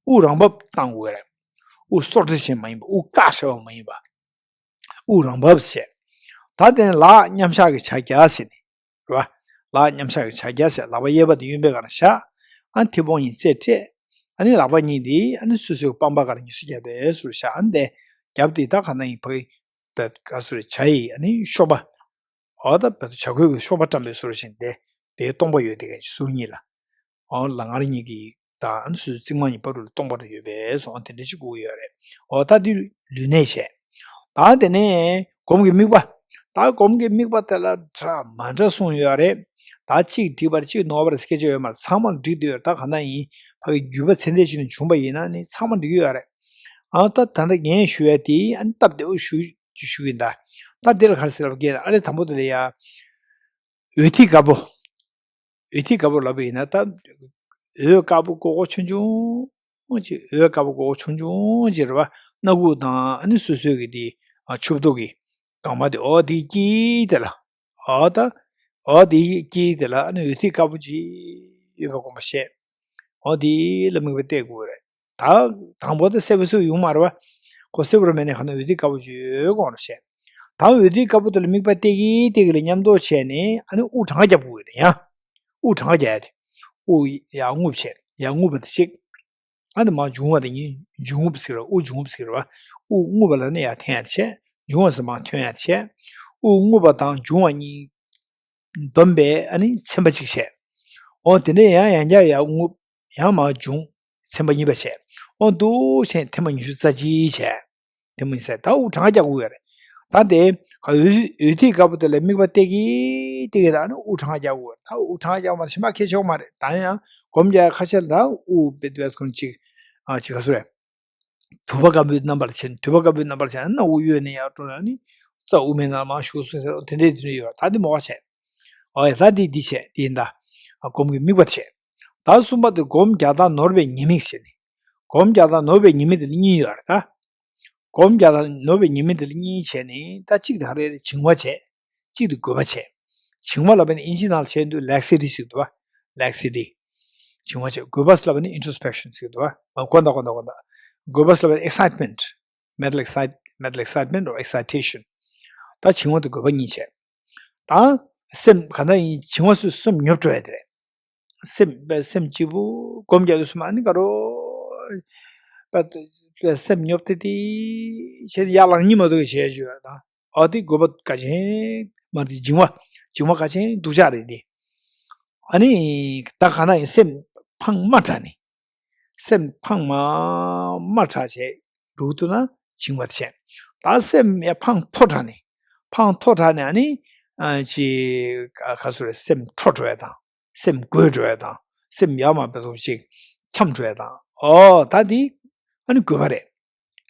དབུགས་རང་བབས་བཏང་དགོས་རེད། དབུགས་སྲོག་ཁྲ་ཞིག་མ་ཡིན་པ་དབུགས་བཀག་བྱ་བ་མ་ཡིན་པ། དབུགས་རང་བབས་བྱས། ད་དེ་ནས་ལག་མཉམ་བཞག་གི་ཕྱག་རྒྱ་བྱས་ནས། རེད་བ། ལག་མཉམ་བཞག་གི་ཕྱག་རྒྱ་བྱས་ལག་པ་གཡས་པ་དེ་གཡོན་པའི་སྒང་ལ་བཞག་ཨ་མཐེ་བོང་གཉིས་རྩེ་སྤྲད། ཨ་ནི་ལག་པ་གཉིས་དེ་ཨ་ནི་སོ་སོའི་པང་པ་སྒང་ལ་ཉེ་སུ་བརྒྱབ་པའི་ཟུར་བཞག་ཨ་ནི་དེ་རྒྱབ་དེ་ད་ག་ན་ཡིན་ཕ་གི་ད་ག་ཟུར་བྱ་ཡི་ཨ་ནི་གཤོག་པ། འོ་ད་བེ་ཏོ་བྱ་རྒོད་ཀྱི་གཤོག་པ་བཀྲམ་པའི་ཟུར་བཞིན་ཏེ། དེའི་སྟོང་པ་ཡོད་དེ་ག་ཟུར་གཉིས་ལ། འོ་ལ་ངར་གཉིས་ཀྱི་དང་ཨ་ནི་སོ་སོའི་རྩིབ་མ་གཉིས་བར་དུ་ལ་སྟོང་པ་རུ་ཡོད་པའི་སོང་དེ་འདྲ་ཞིག་དགོས་ཀྱི་ཡོད་རེད། འོ་ད་འདི་ལུས་གནད་བྱས། ད་དེ་ནས་སྒོམ་གྱི་དམིགས་པ། ད་སྒོམ་གྱི་དམིགས་པ་དེ་ལ་འདྲ་མ་འདྲ་གསུངས་ཡོད་རེད། ད་གཅིག་འགྲིག་པ་རེད་གཅིག་ནོར་བ་རེད་སྐད་ཆ་ཡོད་མ་རེད་ཚང་མ་འགྲིག་བསྡད་ཡོད་རེད། ད་ག་ན་ཡིན་ཕ་གི་བརྒྱུད་པ་ཚད་ལྡན་ཞིག་ནས་བྱུང་པ་ཡིན་ན་ནི་ཚང་མ་འགྲིག་གི་ཡོད་རེད། ཨ་ད་ད་ལྟ་ངས་ཞུ་ཡ་དེ་ཨ་ནི་སྟབས་བདེ་བོ་ཞུ་ཅིག་ཞུ་གི་ཡིན་ད། ད་འདི་ལ་ག་རེ་ཟེར་ལབ་ཀྱི་ཡིན་ཨ་ལེ་དང་པོ་དེ་ལ་ཡ། འོད་ཐིག་དཀར་པོ། འོད་ཐིག་དཀར་པོ་ལབ་པ་ཡིན་ན་ད། འོད་དཀར་པོ་ཀོ་ཀོ་ཆུང་ཆུང་ཅིག་འོད་དཀར་པོ་ཀོ་ཀོ་ཆུང་ཆུང་ཅིག་རེད་བ། སྣ་ཁུག་དང་ཨ་ནི་སོ་སོའི་གི་དེ་ཨ་ཆུ་བདོ་གི་སྒང་མ་དེ་འོ་དེའི་དཀྱིལ་དེ་ལ། འོ་ད། འོ་དེའི་དཀྱིལ་དེ་ལ་ཨ་ནི་འོད་ཐིག་དཀར་པོ་ཅིག་ཡོད་པ་དགོངས་པ་བཞེས། འོ་དེ་ལ་དམིགས་པ་གཏད་དགོས་རེད། ད་དང་པོ་དེ་གསལ་པོ་གསལ་པོ་ཡོང་མ་རེད་བ། ཁོ་གསལ་པོ་རེད་མེད་ནས་ག་ནས་འོད་ཐིག་དཀར་པོ་ཅིག་ཡོད་དགོངས་རེད་བཤད། ད་འོད་ཐིག་དཀར་པོ་དེ་ལ་དམིགས་པ་གཏད་ཀྱི་གཏད་ཀྱི་ལ་མཉམ་དུ་བྱས་ནས་ཨ་ནི་དབུགས་གྲངས་ཀ་རྒྱབ་དགོས་ཀྱི་རེད་ཡ། དབུགས་གྲངས་ཀ་རྒྱབ་ཡ་དེ། དབུགས་ཡར་རྔུབ་བྱས་ཡར་རྔུབ་པ་དེ་གཅིག་ཨ་ནི་མར་འབྱུང་བ་དེ་གཉིས་འབྱུང་རྔུབ་ཟེར་ར་དབུགས་འབྱུང་རྔུབ་ཟེར་ར་བ། དབུགས་རྔུབ་པ་ལ་ནི་ཡར་འཐེན་ཡ་དེ་བྱས། འབྱུང་བ་ཟེར་མར་འཐེན་ཡ་དེ་བྱས། དབུགས་རྔུབ་པ་དང་འབྱུང་བ་གཉིས། བསྡོམས་པས་ཨ་ནི་ཚན་པ་གཅིག་བྱས། འོ་དེ་ནས་ཡང་ཡང་བསྐྱར་ཡར་རྔུབ། ཡང་མར་འབྱུང་། ཚན་པ་གཉིས་པ་བྱས། འོ་འདུག་བྱས་ཐེངས་མ་ཉི་ཤུ་རྩ་གཅིག་བྱས། ཐེངས་མ་ཉི་ཤུ་རྩ་ད་དབུགས་གྲངས་ཀ་རྒྱག་དགོས་ཡོད་རེད། ད་དེ་ག་འོད་འོད་ཐིག་དཀར་པོ་དེ་ལ་དམིགས་པ་གཏད་ཀྱི་གཏད་ཀྱི་ད་ནི་དབུགས་གྲངས་རྒྱག་དགོས། ད་དབུགས་གྲངས་རྒྱག་མ་ཤེས་མ་ཁེ་ཆོག་མ་རེད། ད་ཡང་སྒོམ་རྒྱག་ཁ་ཤས་ལ་ད་དབུགས་བེད་བེད་ཁོ་ན་ཅིག་ཨ་ཅིག་ག་སུ་རེད། དུ་བ་དཀར་པོའི་རྣམ་པར་བྱས་ནས་དུ་བ་དཀར་པོའི་རྣམ་པར་བྱས་ནས་དབུགས་གཡོས་ནས་ཡར་འགྲོ་ན་ནི་རྩ་དབུ་མའི་ནང་ལ་མར་ཞུགས་སོང་ཟེར་དེ་འདྲའི་དེ་འདྲ་ཡོད། ད་འདི་མོ་བ་བྱས། ཨོ་ཡ་ད་འདི་འདི་བྱས་འདི་ཡིན་ད། སྒོམ་གྱི་དམིགས་པ་བྱས། ད་གསུམ་པ་དེ་སྒོམ་རྒྱག་སྟངས་ནོར་བའི་ཉེས་དམིགས་བྱས་ནས། སྒོམ་རྒྱག་སྟངས་ནོར་བའི་ཉེས་དམིགས་དེ་ལ་གཉིས་ཡོད་རེད་ད། སྒོམ་རྒྱག་སྟངས་ནོར་བའི་ཉེས་དམིགས་དེ་ལ་གཉིས་བྱས་ནས་ད་གཅིག་དེ་ག་རེ་རེད། བྱིང་བ་བྱས། གཅིག་དེ་རྒོད་པ་བྱས། བྱིང་བ་ལབ་པ་ནི་ཨིན་ཇི་ནང་ལ་བྱས་དུས་laxity ཟེར་གྱི་འདུག་བ། laxity། བྱིང་བ་བྱས། རྒོད་པ་ལབ་པ་ནི་introspection ཟེར་གྱི་འདུག་བ། མ་གོ་ད་གོ་ད་གོ་ད། རྒོད་པ་ལབ་པ་ནི་excitement། mental excite mental excitement or excitation། ད་བྱིང་བ་དང་རྒོད་པ་གཉིས་བྱས། ད་སེམས་ག་ན་ཡིན་བྱིང་བ་སུ་སེམས་ཉོབ་འགྲོ་ཡ་དེ་རེད། སེམས་པའི་སེམས་གཅིག་པུ་སྒོམ་རྒྱག་དུས་སུ་མ་ནི་དགའ་རོགས་པ་སེམས་ཉོབ་ཏེ་ཏི་བྱས་ཡར་ལངས་གཉིད་མ་འདུག་གི་བྱས་བརྗོད་ཡ་དང་། ཨ་དེ་རྒོད་པ་ག་ཅན་མ་དེ་བྱིང་བ་བྱིང་བ་ག་ཅན་སྡུག་ཅག་རེད་དེ། ཨ་ནི་ད་ག་ན་ཡིན་སེམས་ཕངས་མ་དྲག་ནི། སེམས་ཕངས་མ་མ་དྲག་བྱས་འགྲོ་ཐུབ་ན་བྱིང་བ་དེ་བྱས། ད་སེམས་ཡ་ཕངས་མཐོ་དྲག་ནི། ཕངས་མཐོ་དྲགས་ནས་ཨ་ནི་ཨ་ཅི་ག་སུ་རེད། སེམས་འཕྲོ་འགྲོ་ཡ་དང་། སེམས་རྒོད་འགྲོ་ཡ་དང་། སེམས་ཡར་མར་བེད་ཐོག་ཅིག་འཁྱམས་འགྲོ་ཡ་དང་། ཨོ་ད་འདི་ཨ་ནི་རྒོད་པ་རེད།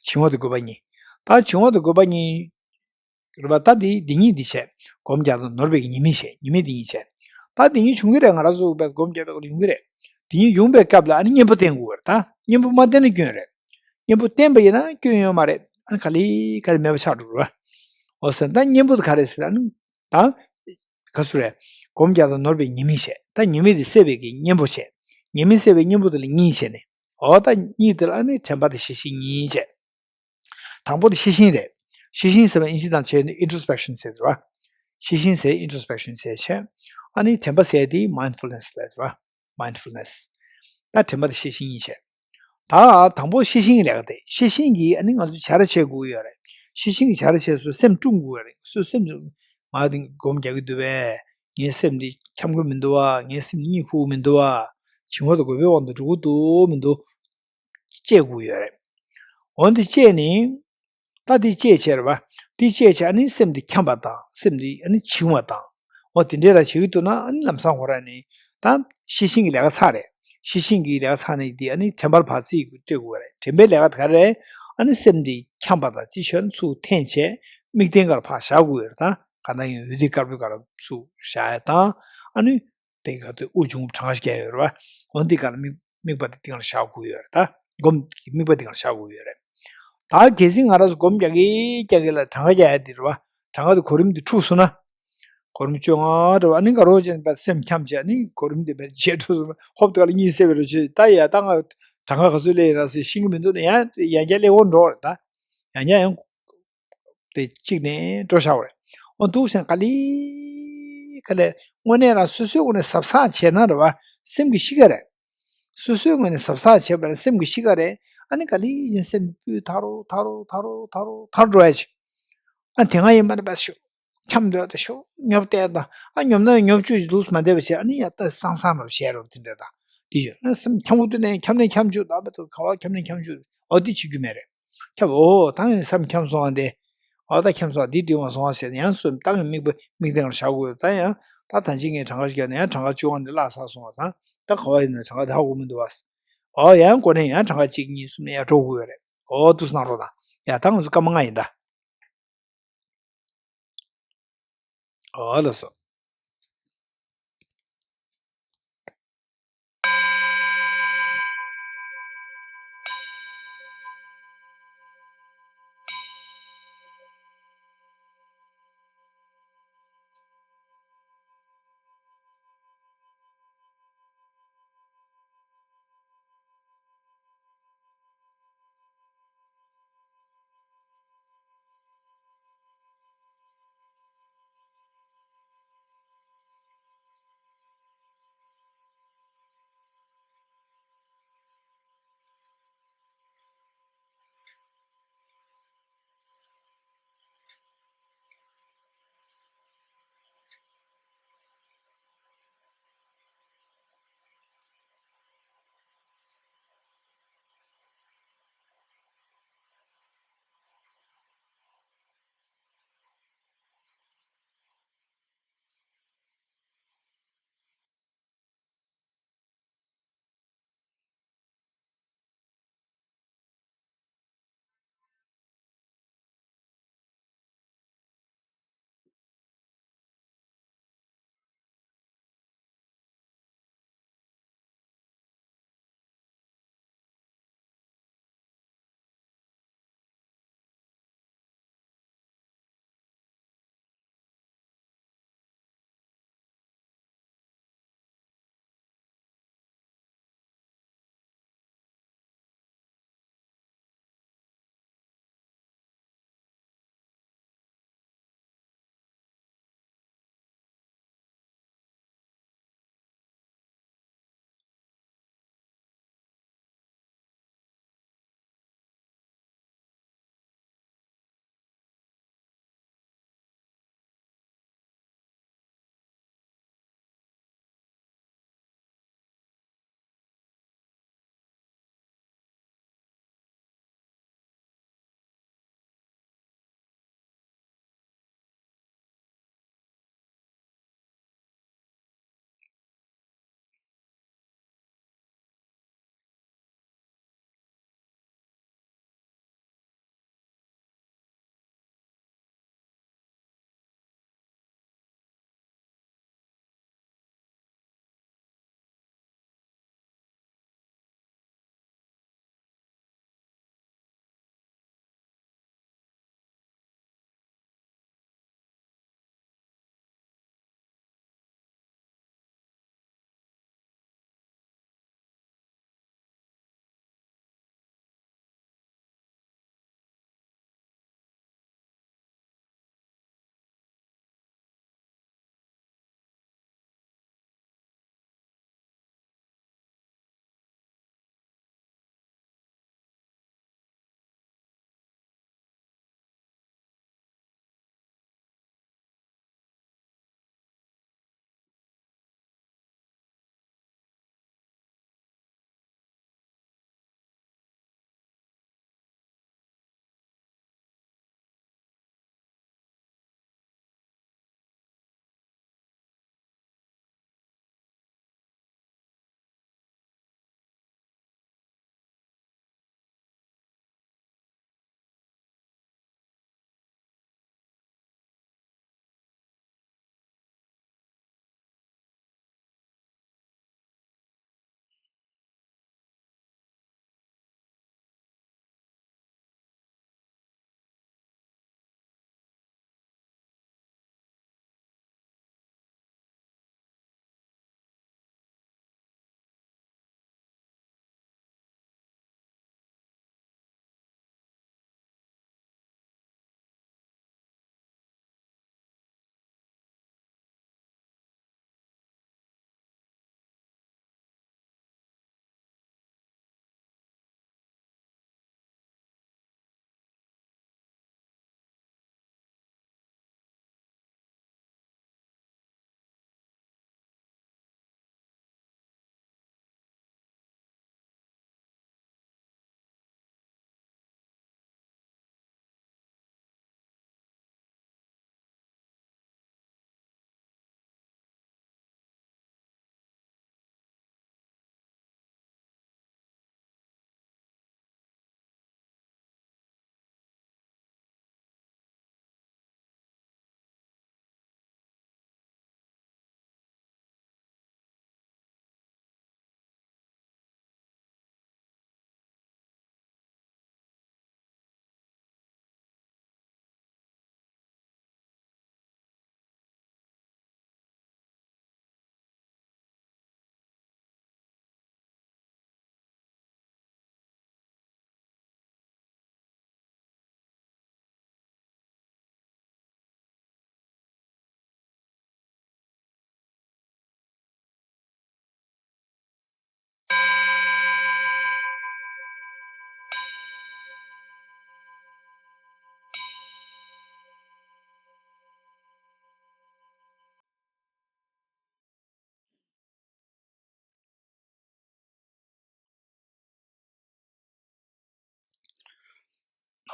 བྱིང་བ་དང་རྒོད་པ་གཉིས། ད་བྱིང་བ་དང་རྒོད་པ་གཉིས་རེད་པ། ད་འདི་འདི་གཉིས་འདི་བྱས། སྒོམ་རྒྱག་དང་ནོར་བའི་ཉེས་དམིགས་བྱས། ཉེས་དམིགས་འདི་གཉིས་བྱས། ད་འདི་གཉིས་བྱུང་གི་རེད། ང་རང་ཚོ་བས་སྒོམ་རྒྱག་པའི་སྐབས་ལ་ཡོང་གི་རེད། འདི་གཉིས་ཡོང་པའི་སྐབས་ལ་ཨ་ནི་གཉེན་པོ་བསྟེན་དགོས་རེད་ད། གཉེན་པོ་མ་བསྟེན་ན་སྐྱོན་རེད། གཉེན་པོ་བསྟེན་པ་ཡིན་ན་སྐྱོན་ཡོད་མ་རེད། ཨ་ནི་ག་ལེ་ག་ལེ་མེད་པ་ཆགས་འགྲོ་རེད། འོ་ཟེར་ད་གཉེན་པོ་དེ་ག་རེད་ཟེར་ན་ཨ་ནི་ད། ག་སུ་རེད། སྒོམ་རྒྱག་དང་ནོར་བའི་ཉེས་དམིགས་བྱས། ད་ཉེས་དམིགས་དེ་སེལ་བའི་གི་གཉེན་པོ་བྱས། ཉེས་དམིགས་སེལ་བའི་གཉེན་པོ་དེ་ལ་གཉིས་བྱས་ནས། འོ་ད་གཉིས་དེ་ལ་ཨ་ནི་དྲན་པ་དང་ཤེས་བཞིན་གཉིས་བྱས། དང་པོ་དེ་ཤེས་བཞིན་རེད། ཤེས་བཞིན་ཟེར་བ་ཨིན་ཇི་དང་བྱས་ནས་introspection ཟེར་རེད་བ། ཤེས་བཞིན་ཟེར་introspection ཟེར་བྱས། ཨ་ནི་དྲན་པ་ཟེར་དེ་mindfulness ལབ་རེད་བ། mindfulness། ད་དྲན་པ་དེ་ཤེས་བཞིན་གཉིས་བྱས། ད་དང་པོ་ཤེས་བཞིན་གྱི་ལས་ཀ་དེ་ཤེས་བཞིན་གྱིས་ཨ་ནི་ང་ཚོ་བྱ་ར་བྱེད་དགོས་ཀྱི་ཡོད་རེད། ཤེས་བཞིན་གྱིས་བྱ་ར་བྱེད་སུ་སེམས་སྐྲུན་དགོས་ཀྱི་ཡོད་རེད། སུ་སེམས་ང་དེ་སྒོམ་རྒྱག་གི་འདུག་པས། ངའི་སེམས་འདི་འཁྱམ་གི་མི་འདུག་བ། ངའི་སེམས་འདི་གཉིད་ཁུག་གི་མི་འདུག་བ། བྱིང་བ་དང་རྒོད་པའི་དབང་དུ་འགྲོ་གི་འདུག་མི་འདུག་དཔྱད་དགོས་ཀྱི་ཡོད་རེད། འོན་ཏེ་དཔྱད་ནི། ད་འདི་དཔྱད་བྱས་རེད་བ། འདི་དཔྱད་བྱས་ཨ་ནི་སེམས་འདི་འཁྱམ་པ་དང་སེམས་འདི་ཨ་ནི་བྱིང་བ་དང་། འོ་དེ་འདྲས་ལ་བྱེད་ཀྱི་འདུག་ན་ཨ་ནི་ལམ་སང་ཁོ་ར་ནི། ད་ཤེས་བཞིན་གྱི་ལས་ཀ་ཚར་རེད། ཤེས་བཞིན་གྱི་ལས་ཀ་ཚར་ནས་འདི་ཨ་ནི་དྲན་པར་བག་ཚིག་གི་སྤྲད་དགོས་རེད། དྲན་པའི་ལས་ཀ་དེ་ག་རེད། ཨ་ནི་སེམས་འདི་འཁྱམ་པ་དང་ཅི་ཤོད་ན་ཚུར་འཐེན་བྱས་དམིགས་རྟེན་སྒང་ལ་ཕར་བཞག་དགོས་རེད་ད། ག་ན་ཡང་འོད་ཐིག་དཀར་པོའི་སྒང་ལ་ཚུར་བཞག་ཡ་དང་། ཨ་ནི། དེ་ག་དུས་དབུགས་འབྱུང་གྲངས་ཀ་བརྒྱབ་ཡོད་རེད་བ། འོ་འདི་ག་ལ་དམིགས་དམིགས་པ་དེ་སྟེང་ལ་བཞག་དགོས་ཡོད་རེད་ད། སྒོམ་གྱི་དམིགས་པ་སྟེང་ལ་བཞག་དགོས་ཡོད་རེད། ད་གལ་སྲིད་ང་རང་ཚོ་སྒོམ་རྒྱག་གི་རྒྱག་གི་ལ་གྲངས་ཀ་རྒྱག་ཡ་དེ་རེད་བ། གྲངས་ཀ་དེ་གོ་རིམ་དེ་འཁྲུགས་སོང་ན། གོ་རིམ་བཅོ་ལྔ་རེད་བ། ཨ་ནི་ག་རོ་ཅན་པ་སེམས་འཁྱམས་བྱས་ཨ་ནི་གོ་རིམ་དེ་བས་བརྗེད་འགྲོ་སོང་ན་ཧོབ་དེ་ག་ལ་གཉིད་སད་པའི་རོ་ཆེ་ད་ཡ་ད་ང་གྲངས་ཀ་ག་ཚོད་སླེབས་ཡིན་ན་ཟེར་ཤེས་ཀྱི་མི་འདུག་ན་ཡང་ཡང་བསྐྱར་སླེབས་འོང་འགྲོ་རེད་ད། ཡང་བསྐྱར་ཡང་། དེ་གཅིག་ནས་འགྲོ་བཞག་པ་རེད། འོ་འདུག་སེ་ག་ལེ་ག་ལེ་དངོས་གནས་རང་སོ་སོའི་ངོས་ནས་གཟབ་གཟབ་བྱས་ན་རེད་བ། སེམས་ཀྱི་གཤིས་ཀ་རེད། སོ་སོའི་ངོས་ནས་གཟབ་གཟབ་བྱས་པ་ན་སེམས་ཀྱི་གཤིས་ཀ་རེད། ཨ་ནི་ག་ལེ་ཡིན་སེམས་སྤུས་དག་རུ་དག་རུ་དག་རུ་དག་རུ་དག་འགྲོ་ཡ་ཅིག་ཨ་དེ་སྔ་ཡིན་པ་ནི་བས་ཤུགས་འཁྱམས་འདོད་དང་ཤུགས་ཉོབ་བལྟས་དང་ཨ་ཉོབ་ན་ཉོབ་བཅུག་ཅིག་འདུག་མ་བསྡད་པ་བྱས་ཨ་ནི་ཡ་ལྟ་སང་སང་རུ་བྱས་རུ་དེ་འདྲ་དང་དེ་ཡོད་ན་སེམས་འཁྱམ་པོ་དུ་ནས་འཁྱམ་ནས་འཁྱམ་བཅུག་དང་བས་དུ་ག་བ་འཁྱམ་ནས་འཁྱམ་བཅུག་འོ་དེ་བྱེད་རྒྱུ་མེད་རེད། ཁྱབ་འོ་ད་ཡང་བསམ་འཁྱམས་སོང་བ་འདི། འོ་ད་འཁྱམས་སོང་བ་འདི་འགྲིག་མ་སོང་བ་ཟེར་ནས་ཡང་སུ་ད་ཡང་དམིགས་པ་དམིགས་སྟེང་ལ་བཞག་དགོས། ད་ཡང་ད་ད་ཅི་ངས་གྲངས་ཀ་ཞིག་བརྒྱབ་ན་ཡང་གྲངས་ཀ་བཅུ་བ་འདི་བརླག་ཚར་སོང་བ་དང་ད་ག་བ་ཡིན་ན་གྲངས་ཀ་ད་ཧ་གོ་མི་འདུག་བ། འོ་ཡང་གོ་ནས་ཡང་གྲངས་ཀ་གཅིག་གཉིས་གསུམ་ནས་ཡང་འགྲོ་དགོས་ཡོད་རེད། འོ་དུ་སྣང་རོགས་དང་ཡ་ད་ང་ཚོ་སྐར་མ་ལྔ་ཡིན་ད། འོ་ལགས་སོ།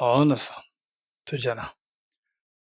ཨོ་ལགས་སོ། ཐུགས་རྗེ་གནང་།